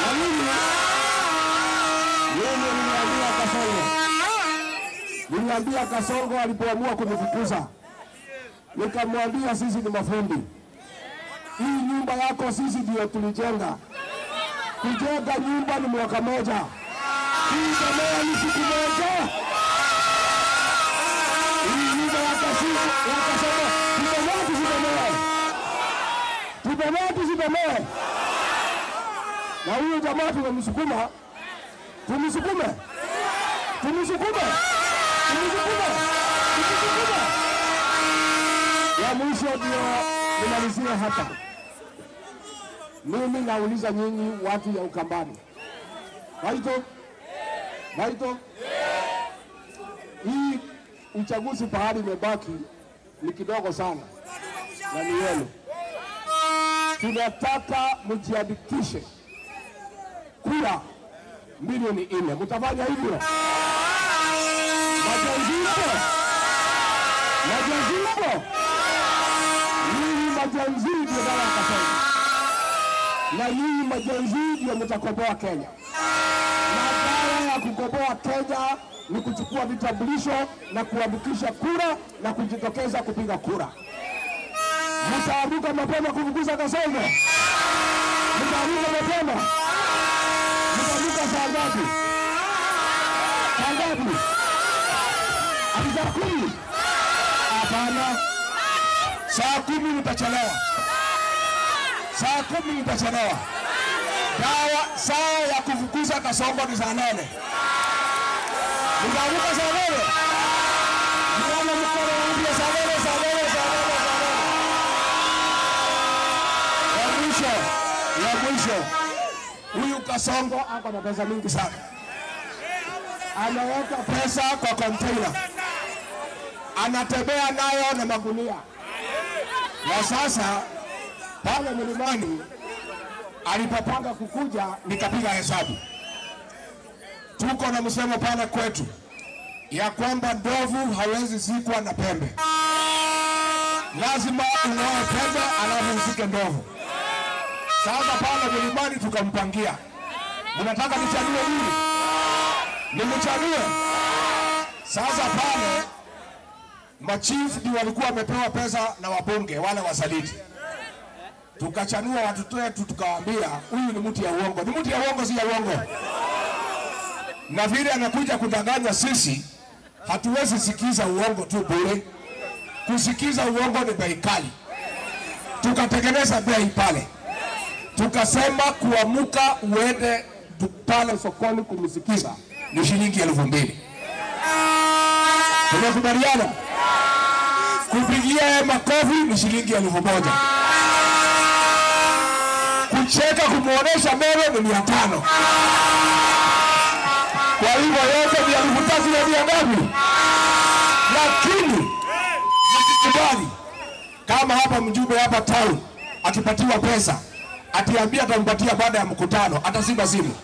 Na mimi niliambia Kasongo alipoamua kunifukuza, nikamwambia sisi ni mafundi. Hii nyumba yako sisi ndio tulijenga. Kujenga nyumba ni mwaka moja. Hii jamaa ni siku moja. Hii nyumba ya Kasongo, tubomoe. Tubomoe, tusibomoe. Na huyu jamaa tumemsukuma. Tumsukume. Tumsukume. Tumsukume. Tumsukume. Ya mwisho ndio nimalizie hapa. Mimi nauliza nyinyi watu ya Ukambani. Baito? Baito? Hii uchaguzi pahali imebaki ni kidogo sana. Na ni yenu. Tunataka mjiandikishe kura milioni 4. Mtafanya hivyo? Majenzi? Majenzi? Nyinyi majenzi ndio dawa ya Kasongo. Na nyinyi majenzi ndio mtakomboa Kenya. Na dawa ya kukomboa Kenya ni kuchukua vitambulisho na kuandikisha kura na kujitokeza kupiga kura. Mtaamka mapema kufukuza Kasongo? Mtaamka mapema? Mtaamka saa ngapi? Saa ngapi? Ati saa 10? Hapana. Saa 10 mtachelewa. Saa 10 mtachelewa. Dawa saa ya kufukuza Kasongo ni saa 8. Mtaamka saa 8? Mwana mkono mpya saa 8, saa 8, saa 8, saa 8. Ya mwisho. Huyu Kasongo ako na pesa mingi sana. Anaweka pesa kwa container. Anatembea nayo na magunia. Na sasa pale mlimani alipopanga kukuja, nikapiga hesabu. Tuko na msemo pale kwetu ya kwamba ndovu hawezi zikwa na pembe. Lazima unoe pembe alafu uzike ndovu. Sasa pale mlimani tukampangia. Mnataka nichanue nini? Nimchanue. Sasa pale machief ndio walikuwa wamepewa pesa na wabunge wale wasaliti. Tukachanua watoto wetu tukawaambia huyu ni mtu ya uongo. Ni mtu ya uongo, si ya uongo. Na vile anakuja kudanganya sisi, hatuwezi sikiza uongo tu bure. Kusikiza uongo ni bei kali. Tukatengeneza bei pale. Tukasema kuamuka uende pale sokoni kumsikiza ni shilingi 2000. Tumekubaliana? Kupigia makofi ni shilingi 1000. Kucheka kumuonesha meno ni 500. Kwa hivyo yote ni 3000 na mia ngapi? Lakini msikubali kama hapa mjumbe hapa town akipatiwa pesa atiambia atampatia baada ya mkutano, atazima simu.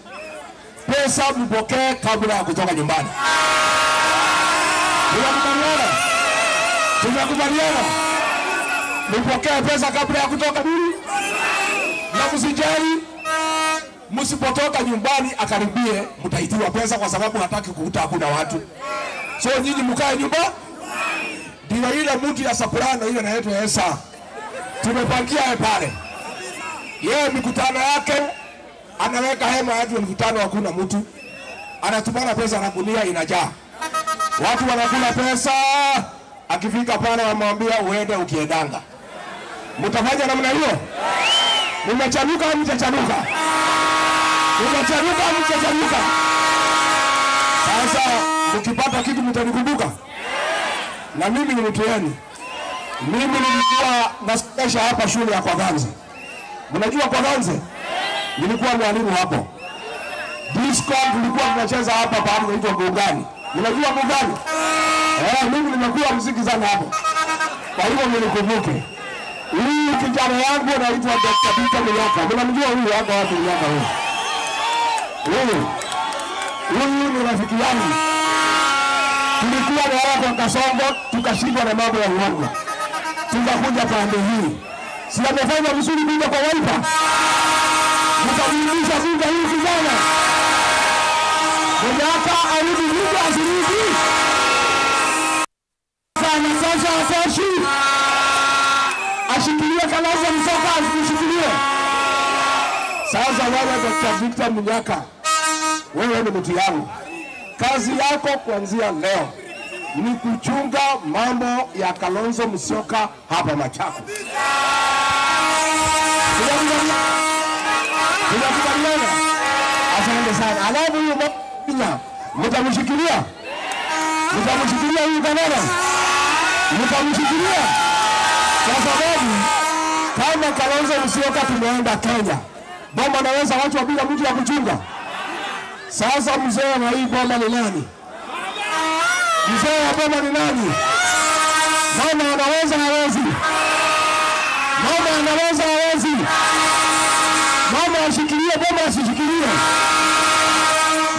Pesa mpokee kabla ya kutoka nyumbani. Tunakubaliana? Tunakubaliana? Mpokee pesa kabla ya kutoka nini? Na msijali, msipotoka nyumbani akaribie, mtaitiwa pesa kwa sababu hataki kukuta hakuna watu. So nyinyi mkae nyumba. Ndio ile mtu ya soprano ile inaitwa Esa. Tumepangia pale. Yeye mikutano yake anaweka hema yetu mkutano hakuna mtu. Anatumana pesa na gunia inajaa. Watu wanakula pesa. Akifika pale wamwambia uende ukiendanga. Mtafanya namna hiyo? Mmechanuka au mtachanuka? Mmechanuka au mtachanuka? Sasa mkipata kitu mtanikumbuka? Na mimi ni mtu wenu. Mimi nilikuwa nasomesha hapa shule ya Kwaganze. Mnajua Kwaganze? Nilikuwa mwalimu hapo. Disco tulikuwa tunacheza hapa pale inaitwa Gugani. Mnajua Gugani? Mimi nimekuwa muziki sana hapo. Kwa hivyo mnikumbuke. Huyu kijana yangu anaitwa Dr. Peter Muyaka. Mnamjua huyu hapa wapi Muyaka huyu? Huyu ni rafiki yangu. Tulikuwa na wao kwa Kasongo, tukashindwa na mambo ya uongo. Tukakuja pande hii. Si amefanya vizuri bila kwa Wiper. Mtamrudisha bunge hii kijana. Muyaka arudi bunge asirudi. Sana sasa asashi. Ashikilie Kalonzo Musyoka, asishikilie. Sasa wewe Dr. Victor Muyaka, wewe ni mtu yangu. Kazi yako kuanzia leo ni kuchunga mambo ya Kalonzo Musyoka hapa Machakos. Tunakubaliana? Asante sana. Alafu huyu mmoja mtamshikilia? Mtamshikilia huyu kanana? Mtamshikilia? Kwa sababu kama Kalonzo Musyoka tumeenda Kenya, boma naweza watu bila mtu ya kuchunga. Sasa mzee wa hii boma ni nani? Mzee wa boma ni nani? Mama anaweza hawezi? Mama anaweza hawezi? Mama ashikilie boma asishikilie?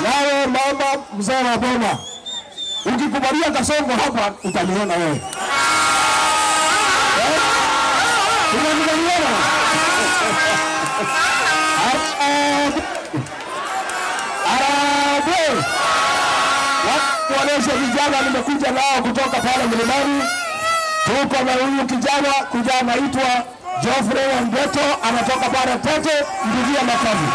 Nawe mama mzee wa boma, ukikubalia Kasongo hapa utaniona wewe. Tunakubaliana? Harambee! Watu vijana nimekuja nao kutoka pale mlimani. Tuko na huyu kijana kuja anaitwa Geoffrey Wangeto, anatoka pale Tete, mpigie makofi.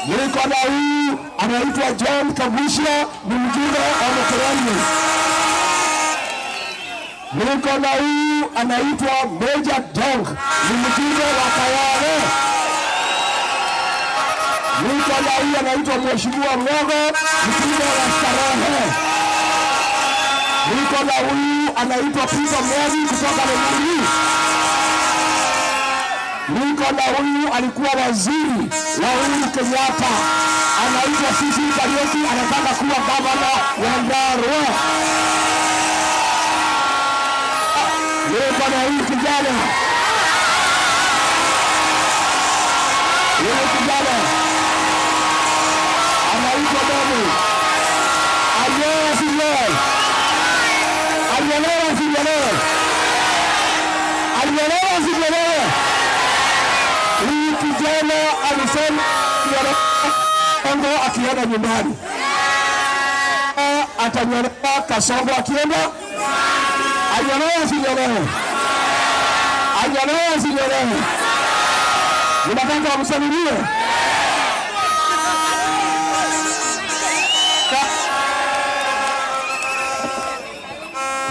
Niko na huyu anaitwa John Kagushia, ni mjumbe wa Mkurani. Niko na huyu anaitwa Major Dong, ni mjumbe wa Kayole. Niko na huyu anaitwa Mheshimiwa Mwogo, mjumbe wa Starehe. Niko na huyu anaitwa Peter Mwangi kutoka Lemuru. Niko na huyu alikuwa waziri wa Uhuru Kenyatta, anaitwa Sisi Kariuki, anataka kuwa gavana wa Nyandarua. Niko na huyu kijana, huyu kijana anaitwa Bobu. Ayoa siyoe, aliolewa siyolewe, aliolewa siyolewe. Huyu kijana alisema Kasongo akienda nyumbani atanyolewa. Kasongo akienda anyolewa siyolewe, anyolewa siyolewe. Ninataka msalimie.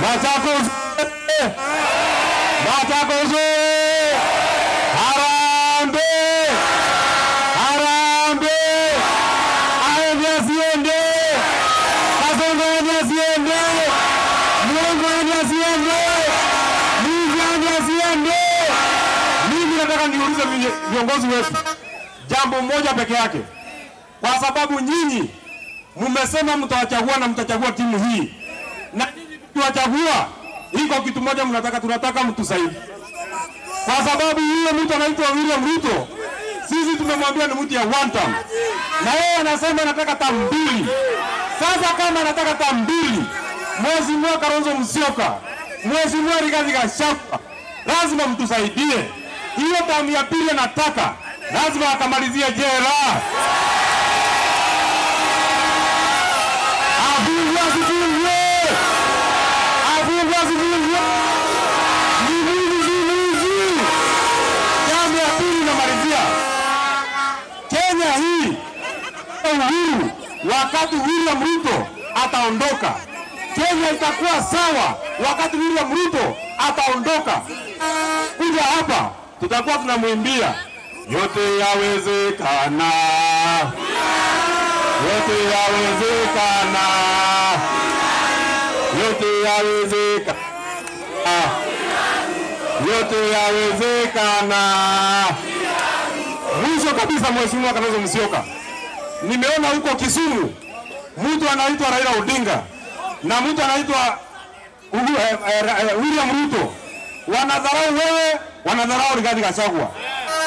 Machakos, Machakos, harambee, harambee, aende asiende, Kasongo aende asiende, Mungu aende asiende, Mungu aende asiende. Mimi nataka niulize viongozi wetu jambo moja peke yake, kwa sababu nyinyi mmesema mtawachagua na mtachagua timu hii, na tuwachagua iko kitu moja mnataka, tunataka mtusaidie. Kwa sababu yule mtu anaitwa William Ruto, sisi tumemwambia ni mtu ya one term, na yeye anasema anataka term mbili. Sasa kama anataka term mbili, Mheshimiwa Kalonzo Musyoka, Mheshimiwa Rigathi Gachagua, lazima mtusaidie. Hiyo term ya pili anataka, lazima akamalizie jela. Afungwe asifungwe, afungwe asifungwe, ni. Jambo ya pili namalizia, Kenya hii uhuru, wakati William Ruto ataondoka, Kenya itakuwa sawa. Wakati William Ruto ataondoka kuja hapa, tutakuwa tunamwimbia yote yawezekana, yote yawezekana, yote yawezekana, yote yawezekana. Mwisho kabisa, Mheshimiwa Kalonzo Musyoka, nimeona huko Kisumu mtu anaitwa Raila Odinga na mtu anaitwa William Ruto Wanadharau wewe, wanadharau Rigathi Gachagua.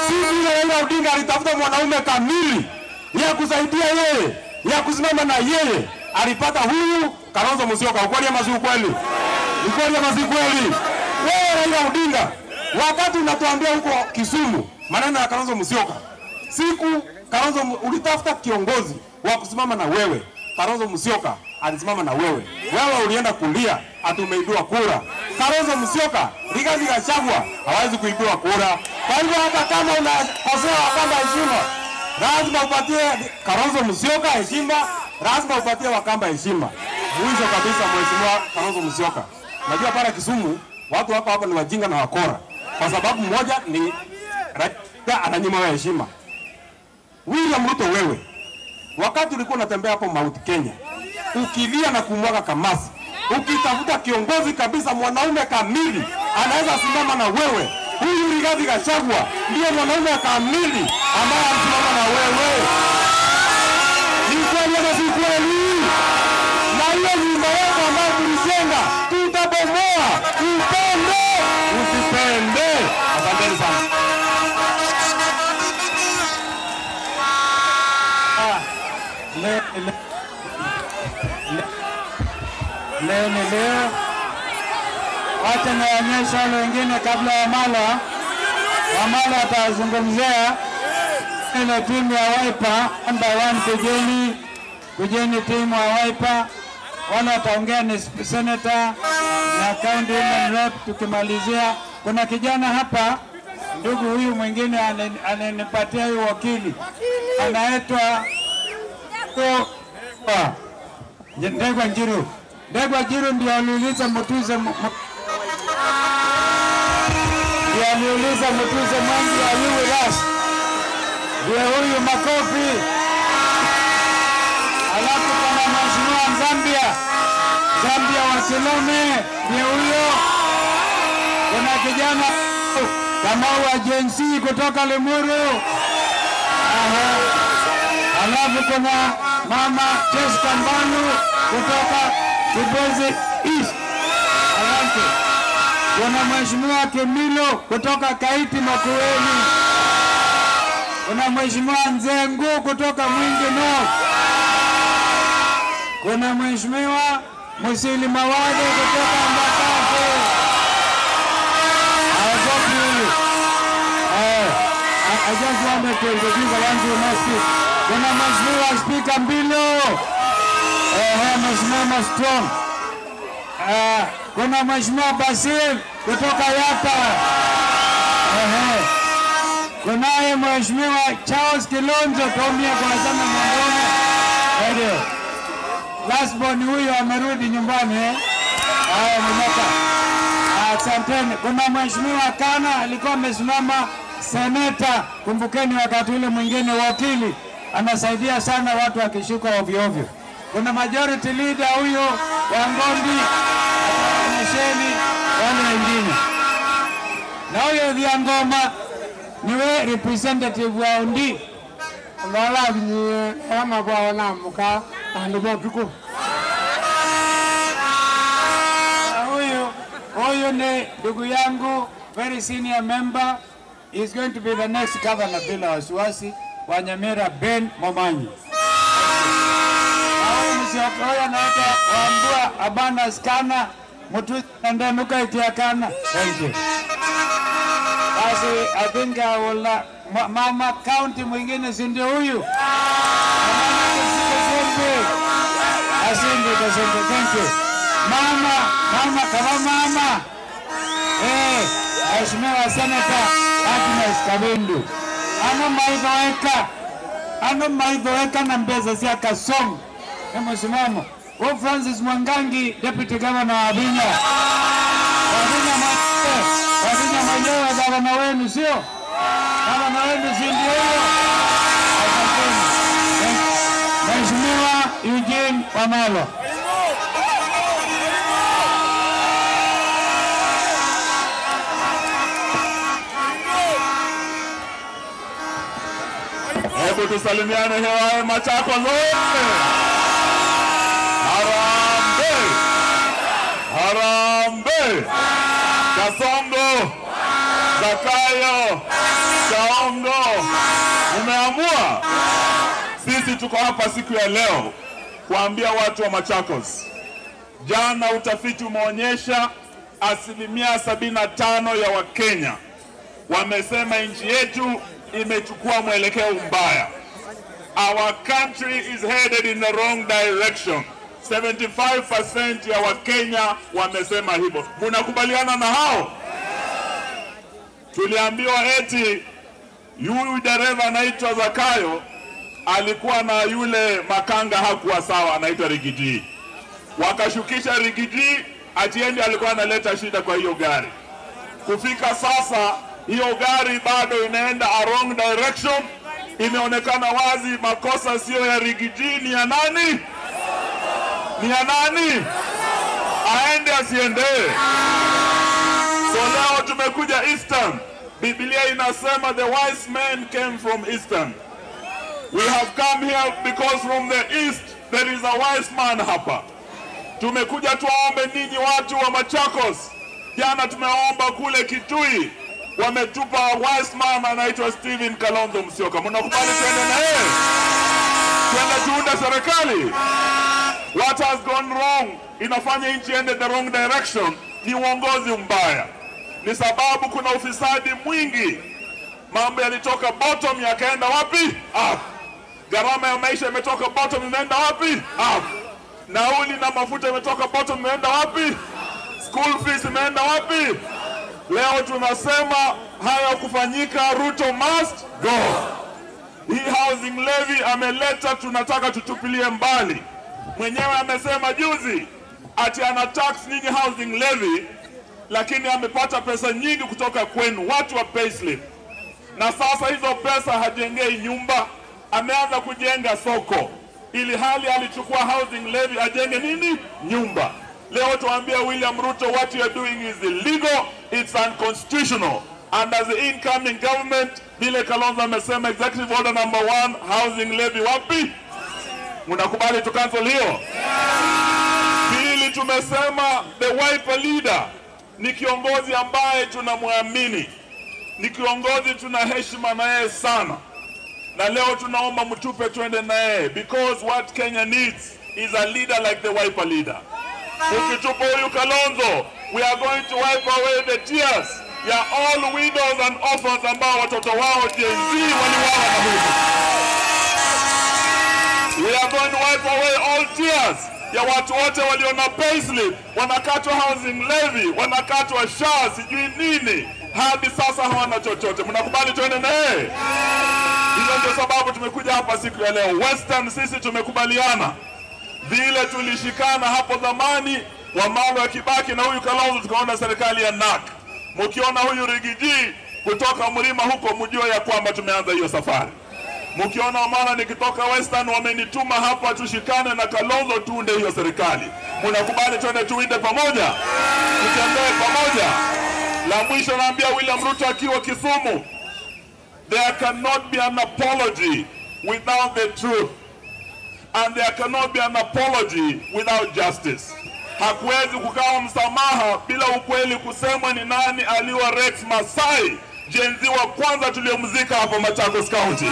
Si vile Raila Odinga alitafuta mwanaume kamili ya kusaidia yeye, ya kusimama na yeye, alipata huyu Kalonzo Musyoka. Ukweli ama si ukweli? Ukweli ama si ukweli? Wewe Raila Odinga, wakati unatuambia huko Kisumu maneno ya Kalonzo Musyoka, siku Kalonzo ulitafuta kiongozi wa kusimama na wewe, Kalonzo Musyoka alisimama na wewe. Wewe ulienda kulia ati umeibiwa kura. Kalonzo Musyoka, Rigathi Gachagua hawezi kuibiwa kura. Kwa hivyo hata kama unakosea Wakamba heshima, lazima upatie Kalonzo Musyoka heshima, lazima upatie Wakamba heshima. Mwisho kabisa, Mheshimiwa Kalonzo Musyoka, najua pale Kisumu watu wako hapa ni wajinga na wakora, kwa sababu mmoja ni Raila ananyima wewe heshima. William Ruto, wewe wakati ulikuwa unatembea hapo Mount Kenya ukilia na kumwaga kamasi, ukitafuta kiongozi kabisa, mwanaume kamili anaweza simama na wewe, huyu Rigathi Gachagua ndiye mwanaume kamili ambaye anasimama na wewe. Ni kweli ama si kweli? Na hiyo nyumba yako ambayo tulijenga tutabomoa, upende usipende. Asanteni sana. Leo ni leo, wacha niwaonyeshe wale wengine kabla ya Wamala. Wamala atazungumzia ile timu ya Wiper one by one. Kujeni, kujeni timu ya Wiper. Wale wataongea ni senator na county women rep. Tukimalizia, kuna kijana hapa, ndugu huyu mwingine ananipatia huyu wakili anaitwa Ndegwa Njiru. Ndegwa Njiru ndio aliuliza Mutuse, ndio aliuliza Mutuse Mwangi, are you with us? Ndio huyu, makofi. Alafu kuna Mheshimiwa Zambia, Zambia wa Kilome, ndio huyo. Kuna kijana Kamau wa Gen Z kutoka Limuru. Aha. Alafu kuna Mama Jessica Mbanu kutoka Kibwezi East. Asante. Kuna Mheshimiwa Kimilo kutoka Kaiti Makueni. Kuna Mheshimiwa Nzengu kutoka Mwingi North. Kuna Mheshimiwa Musili Mawade kutoka Mbakati. I just wanted to introduce the ones who must speak. Kuna Mheshimiwa Speaker Mbilo, Mheshimiwa Strong. Kuna Mheshimiwa Basil kutoka Yata. Kunaye Mheshimiwa Charles Kilonzo Tomia kwa sana mwanaume. Ndio. Last born huyo amerudi nyumbani eh. Haya mmoka. Asanteni. Kuna Mheshimiwa Kana alikuwa amesimama seneta, kumbukeni wakati ule mwingine wakili anasaidia sana watu wakishuka ovyo ovyo. Kuna majority leader huyo wa Ngondi, ataonyesheni wale wengine. Na huyo Dhiangoma niwe representative wa Undi. Lola ni kama kwa namuka andobotuko. Huyu ni ndugu yangu, very senior member. Is going to be the next governor bila wasiwasi wa Nyamira, Ben Momanyi. Huyu anaitwa Wambua Abana Skana Mutuzi Ndenuka Itiakana. Thank you. Basi I think I will mama county mwingine si ndio huyu? Asante, asante, thank you. Mama, mama, kama mama. Mheshimiwa Senator Agnes Kavindu. Ano maithoeka. Ano maithoeka na mbeza sia Kasongo. Mheshimiwa Wo Francis Mwangangi, Deputy Governor wa Vinya. Wavinya mwenyewe, Wavinya mwenyewe gavana wenu sio? Gavana wenu si ndio huyo? Asanteni. Mheshimiwa Eugene Wamalwa. Hebu tusalimiane hewa Machakos wote. Harambee! Harambee! Kasongo! Zakayo Kaongo, umeamua? Sisi tuko hapa siku ya leo kuambia watu wa Machakos. Jana utafiti umeonyesha 75% ya Wakenya wamesema nchi yetu imechukua mwelekeo mbaya. Our country is headed in the wrong direction. 75% ya Wakenya wamesema hivyo. Mnakubaliana na hao? Tuliambiwa eti yule dereva anaitwa Zakayo alikuwa na yule makanga hakuwa sawa, anaitwa Rigiji. Wakashukisha Rigiji, ati alikuwa analeta shida kwa hiyo gari. Kufika sasa hiyo gari bado inaenda a wrong direction. Imeonekana wazi makosa sio ya Rigiji, ni ya nani? Ni ya nani? Aende asiende? So leo tumekuja Eastern. Biblia inasema the wise men came from Eastern. We have come here because from the east there is a wise man hapa. Tumekuja tuwaombe ninyi watu wa Machakos. Jana tumeomba kule Kitui, wametupa wise man anaitwa Stephen Kalonzo Musyoka. Mnakubali twende na yeye? Twende tuunda serikali? What has gone wrong inafanya nchi ende the wrong direction ni uongozi mbaya. Ni sababu kuna ufisadi mwingi. Mambo yalitoka bottom yakaenda wapi? Up. Gharama ya maisha imetoka bottom imeenda wapi? Up. Nauli na mafuta imetoka bottom imeenda wapi? School fees imeenda wapi? Leo tunasema haya kufanyika, Ruto must go. Hii housing levy ameleta, tunataka tutupilie mbali. Mwenyewe amesema juzi ati ana tax nyingi housing levy, lakini amepata pesa nyingi kutoka kwenu watu wa payslip. Na sasa hizo pesa hajengei nyumba, ameanza kujenga soko. Ili hali alichukua housing levy ajenge nini? Nyumba. Leo tuambia William Ruto, what you are doing is illegal, it's unconstitutional. And as the incoming government, vile Kalonzo amesema executive order number 1, housing levy wapi? Mnakubali tu cancel hiyo? Pili, tumesema the Wiper leader ni kiongozi ambaye tunamwamini, ni kiongozi tuna heshima naye sana. Na leo tunaomba mtupe twende naye, because what Kenya needs is a leader like the Wiper leader. Ukitupa huyu Kalonzo, we are going to wipe away the tears ya all widows and orphans ambao watoto wao Gen Z waliuawa na huyu. We are going to wipe away all tears ya watu wote waliona payslip, wanakatwa housing levy, wanakatwa SHA, sijui nini, hadi sasa hawana chochote. Mnakubali twende naye? Hizo ndio sababu tumekuja hapa siku ya leo. Western sisi tumekubaliana vile tulishikana hapo zamani wa Malo ya Kibaki na huyu Kalonzo, tukaona serikali ya NAK. Mkiona huyu Rigiji kutoka mlima huko, mjue ya kwamba tumeanza hiyo safari. Mkiona maana nikitoka Western wamenituma hapa tushikane na Kalonzo tuunde hiyo serikali. Mnakubali twende tuinde pamoja? Tutembee pamoja? La mwisho naambia William Ruto akiwa Kisumu, there cannot be an apology without the truth. And there cannot be an apology without justice. Hakuwezi kukawa msamaha bila ukweli kusemwa ni nani aliwa Rex Masai, Gen Z wa kwanza tuliyomzika hapa Machakos County.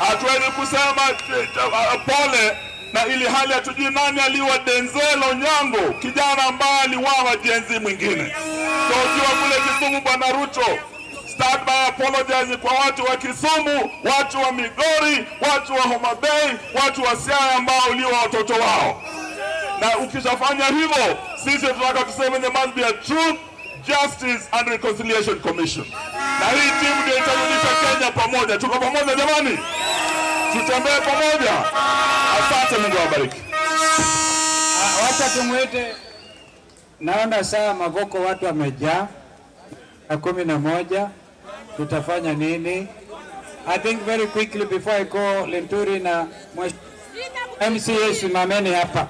Hatuwezi kusema pole na ili hali hatujui nani aliwa Denzel Onyango, kijana ambaye aliwawa Gen Z mwingine. So ukiwa kule Kisumu, Bwana Ruto, start by apologizing kwa watu wa Kisumu, watu wa Migori, watu wa Homa Bay, watu wa Siaya ambao uliwa watoto wao. Na ukishafanya hivyo, sisi tunataka tuseme there must be a truth, justice and reconciliation commission. Na hii timu ndio itarudisha Kenya pamoja. Tuko pamoja jamani? Tutembee pamoja. Asante, Mungu awabariki. Wacha tumuite. Naona saa Mavoko watu wamejaa. 11. Tutafanya nini? I think very quickly before I go Linturi na MCA simameni hapa.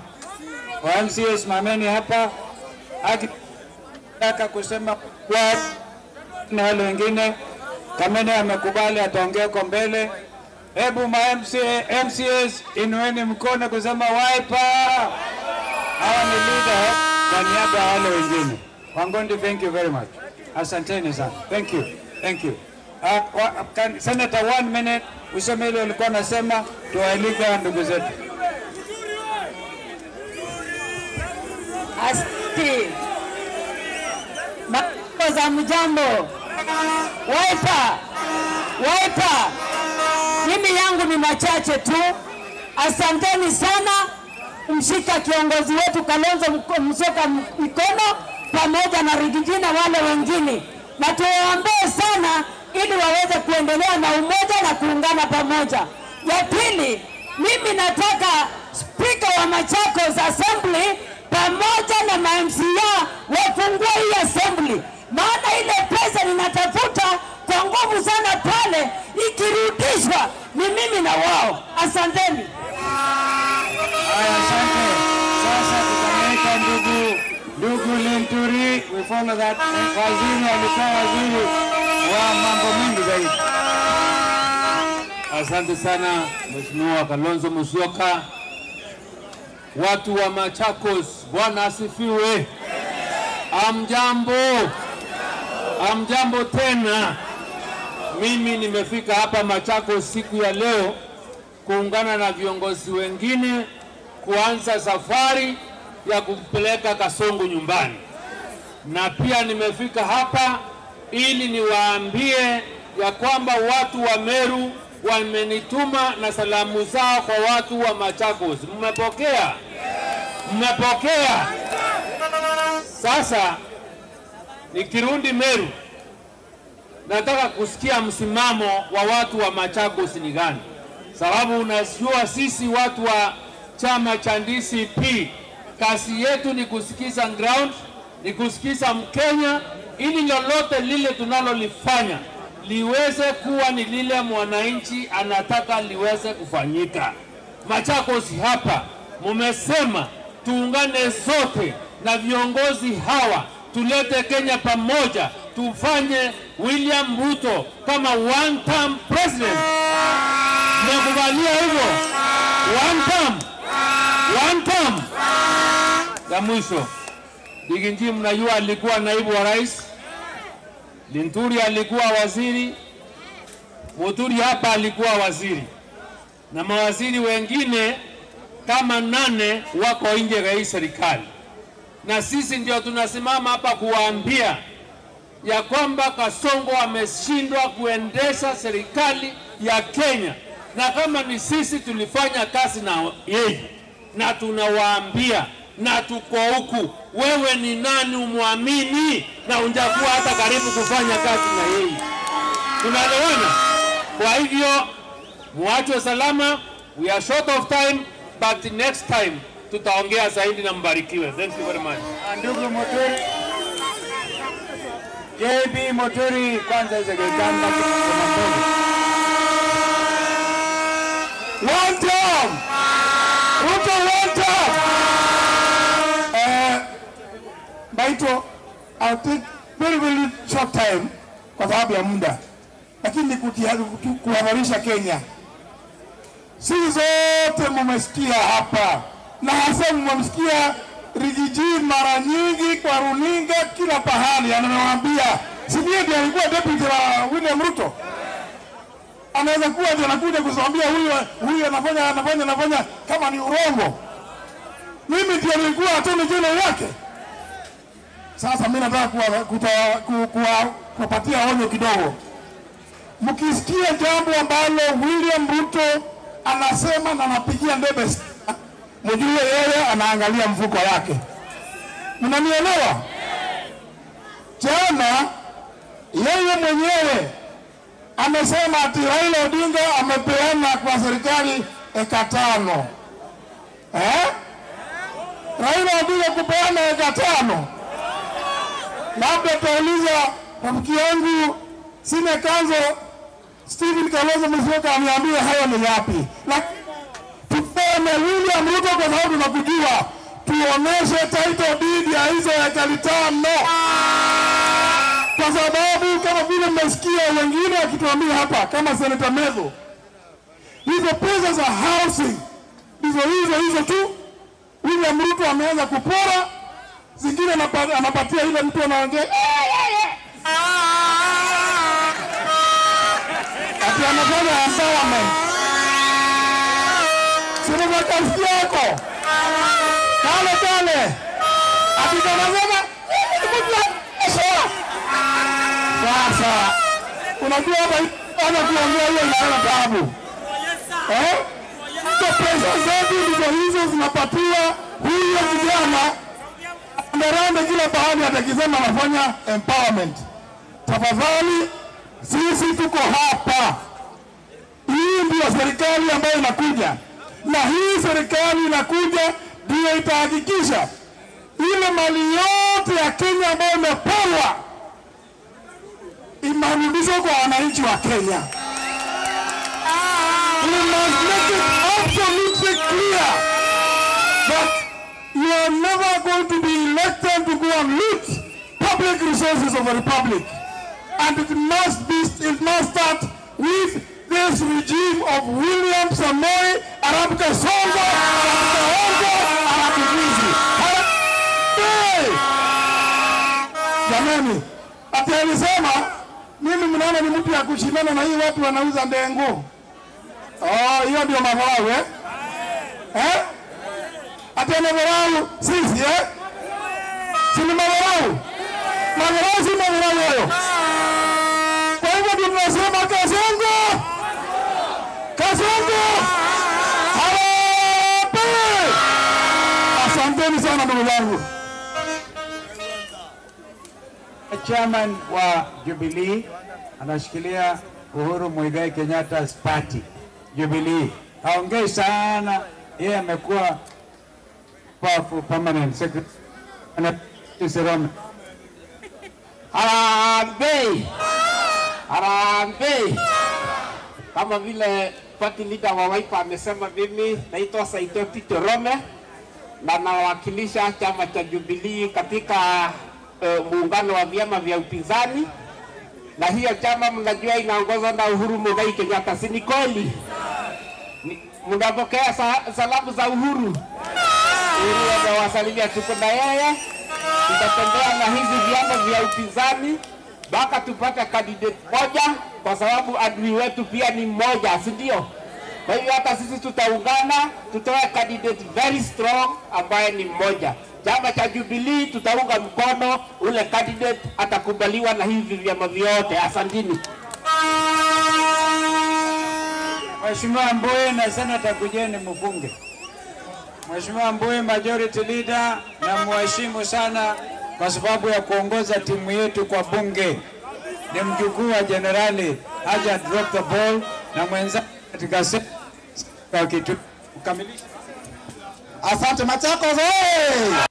Wa MCA simameni hapa. Akitaka kusema kwa na wale wengine, Kamene amekubali ataongea kwa mbele. Hebu ma MCA, MCAs inueni mkono kusema Wiper. Hawa ni leader kwa niaba ya wale wengine. Wangondi, thank you very much. Asanteni sana. Thank you. Thank you. Senator, 1 minute, useme ile ulikuwa unasema, tuwaalike ndugu zetu. Asante. Mambo za mjambo. Wiper. Wiper. Mimi yangu ni machache tu. Asanteni sana kumshika kiongozi wetu Kalonzo Musyoka mkono pamoja na Riggy G na wale wengine. Na tuwaombee sana ili waweze kuendelea na umoja na kuungana pamoja. Ya pili, mimi nataka Speaker wa Machakos Assembly pamoja na ma-MCA wafungue hii assembly. Maana ile pesa ninatafuta kwa nguvu sana pale, ikirudishwa ni mimi na wao. Asanteni. Haya, asante. Sasa tutamwita ndugu Linturi. We follow that. Waziri alikuwa waziri wa mambo mengi zaidi. Asante sana Mheshimiwa Kalonzo Musyoka. Watu wa Machakos, Bwana asifiwe. Amjambo. Amjambo tena. Mimi nimefika hapa Machakos siku ya leo kuungana na viongozi wengine kuanza safari ya kumpeleka Kasongo nyumbani. Na pia nimefika hapa ili niwaambie ya kwamba watu wa Meru wamenituma na salamu zao kwa watu wa Machakos. Mmepokea? Mmepokea? Sasa nikirudi Meru nataka kusikia msimamo wa watu wa Machakos ni gani. Sababu unajua sisi watu wa chama cha DCP kazi yetu ni kusikiza ground, ni kusikiza Mkenya, ili lolote lile tunalolifanya liweze kuwa ni lile mwananchi anataka liweze kufanyika. Machakos hapa mumesema tuungane sote na viongozi hawa, tulete Kenya pamoja, tufanye William Ruto kama one term president. Mnakubalia hivyo? One term. One term. Ya mwisho, Riggy G mnajua alikuwa naibu wa rais, Linturi alikuwa waziri, Muturi hapa alikuwa waziri, na mawaziri wengine kama 8 wako nje ya hii serikali. Na sisi ndio tunasimama hapa kuwaambia ya kwamba Kasongo ameshindwa kuendesha serikali ya Kenya. Na kama ni sisi tulifanya kazi na yeye, na tunawaambia na tuko huku, wewe ni nani umwamini na unjakuwa hata karibu kufanya kazi na yeye? Tunaelewana? Kwa hivyo muachwe salama. We are short of time, but next time tutaongea zaidi na mbarikiwe. Thank you very much. Ndugu Muturi, JB Muturi kwanza izegekanda kwa One term. Ruto one term. Baito, I'll take very very short time kwa sababu ya muda. Lakini ni kuhabarisha Kenya. Sisi zote mmesikia hapa, na hasa mmemsikia Riggy G mara nyingi kwa runinga kila pahali anawaambia, si ndiye alikuwa deputy wa William Ruto? Anaweza kuwa ndiye anakuja kuambia huyu anafanya kama ni urongo. Mimi ndiye nilikuwa attorney general yake. Sasa mimi nataka kupatia onyo kidogo. Mkisikia jambo ambalo William Ruto anasema na anapigia ndebe, mjue yeye anaangalia mfuko yake. Mnanielewa? Jana yeye mwenyewe amesema ati Raila Odinga amepeana kwa serikali eka 5. Raila Odinga kupeana eka 5. Labda tauliza rafiki yangu sina kanzo Stephen Kalonzo Musyoka aniambie hayo ni yapi. Lakini tupeme William Ruto kwa sababu tunakujua, tuoneshe title deed ya hizo eka 5. Kwa sababu kama vile mmesikia wengine wakituambia hapa kama Senator Mezo, hizo pesa za housing hizo hizo tu William Ruto ameanza kupora, zingine anapatia ile mtu anaongea. Ati anafanya empowerment. Sio yako. Kale kale. Ati anasema sasa unajua hapa hapa kuongea hiyo inaona taabu. Eh? Ndio pesa zetu ndizo hizo zinapatiwa huyo kijana ameranda kila pahali atakisema anafanya empowerment. Tafadhali sisi tuko hapa. Hii ndio serikali ambayo inakuja. Na hii serikali inakuja ndio itahakikisha ile mali yote ya Kenya ambayo imeporwa imerudishwa kwa wananchi wa Kenya. We must make it absolutely clear that you are never going to be elected to go and loot public resources of the republic. And it must start with this regime of William Samoei Arap Kasongo, Arap Kahongo, Arap Idrisi. Jamani, ati alisema mimi mnaona ni mtu ya kushindana na hii watu wanauza ndengu. Oh, hiyo ndio madharau eh? Eh? Ati madharau sisi eh? Si ni madharau? Madharau si madharau hayo. Kwa hivyo ndio tunasema Kasongo! Kasongo! Harambee! Asanteni sana ndugu zangu. Chairman wa Jubilee anashikilia Uhuru Muigai Kenyatta's party Jubilee. Haongei sana, yeye amekuwa powerful permanent secretary. Harambee! Harambee! Kama vile party leader wa Wiper amesema, mimi naitwa Saitoti Torome na nawakilisha chama cha Jubilee katika muungano wa vyama vya upinzani, na hiyo chama mnajua inaongozwa na Uhuru Muigai Kenyatta, si ni kweli? Mnapokea salamu za Uhuru. Uhuru amewasalimia, tuko na yeye. Tutatembea na hizi vyama vya upinzani mpaka tupate candidate moja, kwa sababu adui wetu pia ni mmoja, si ndio? Kwa hivyo hata sisi tutaungana, tutoe candidate very strong ambaye ni mmoja. Chama cha Jubilee tutaunga mkono ule candidate atakubaliwa na hivi vyama vyote. Asanteni. Mheshimiwa Mbowe na Senator kujeni mfunge. Mheshimiwa Mbowe majority leader, na muheshimu sana kwa sababu ya kuongoza timu yetu kwa bunge. Ni mjukuu wa generali, haja drop the ball na mwenzake katika kitu kukamilisha. Asante Machakos. Hey!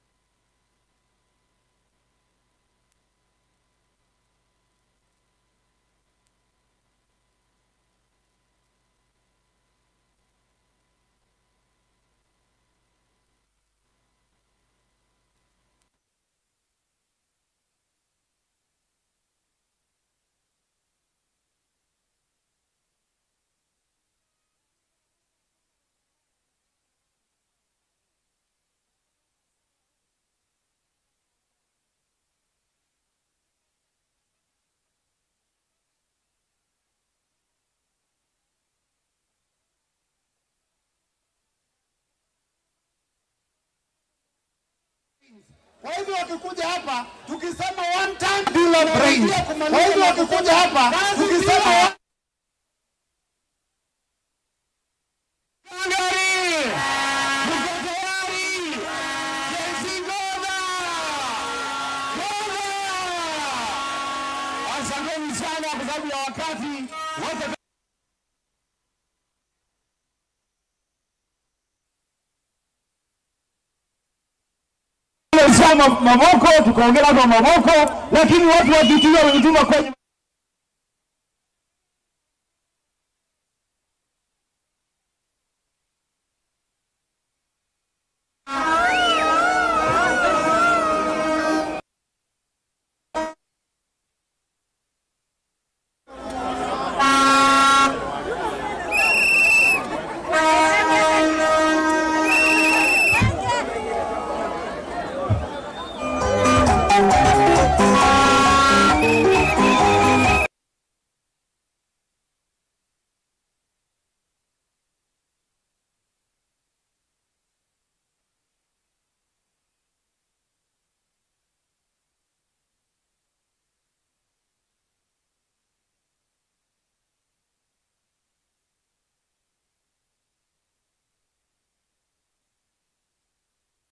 Kwa hivyo wakikuja hapa tukisema one time bila brain. Kwa hivyo wakikuja hapa tukisema Asanteni sana kwa sababu ya wakati wote. Maboko tukaongea kwa maboko, lakini watu wa Kitui wametuma kwenye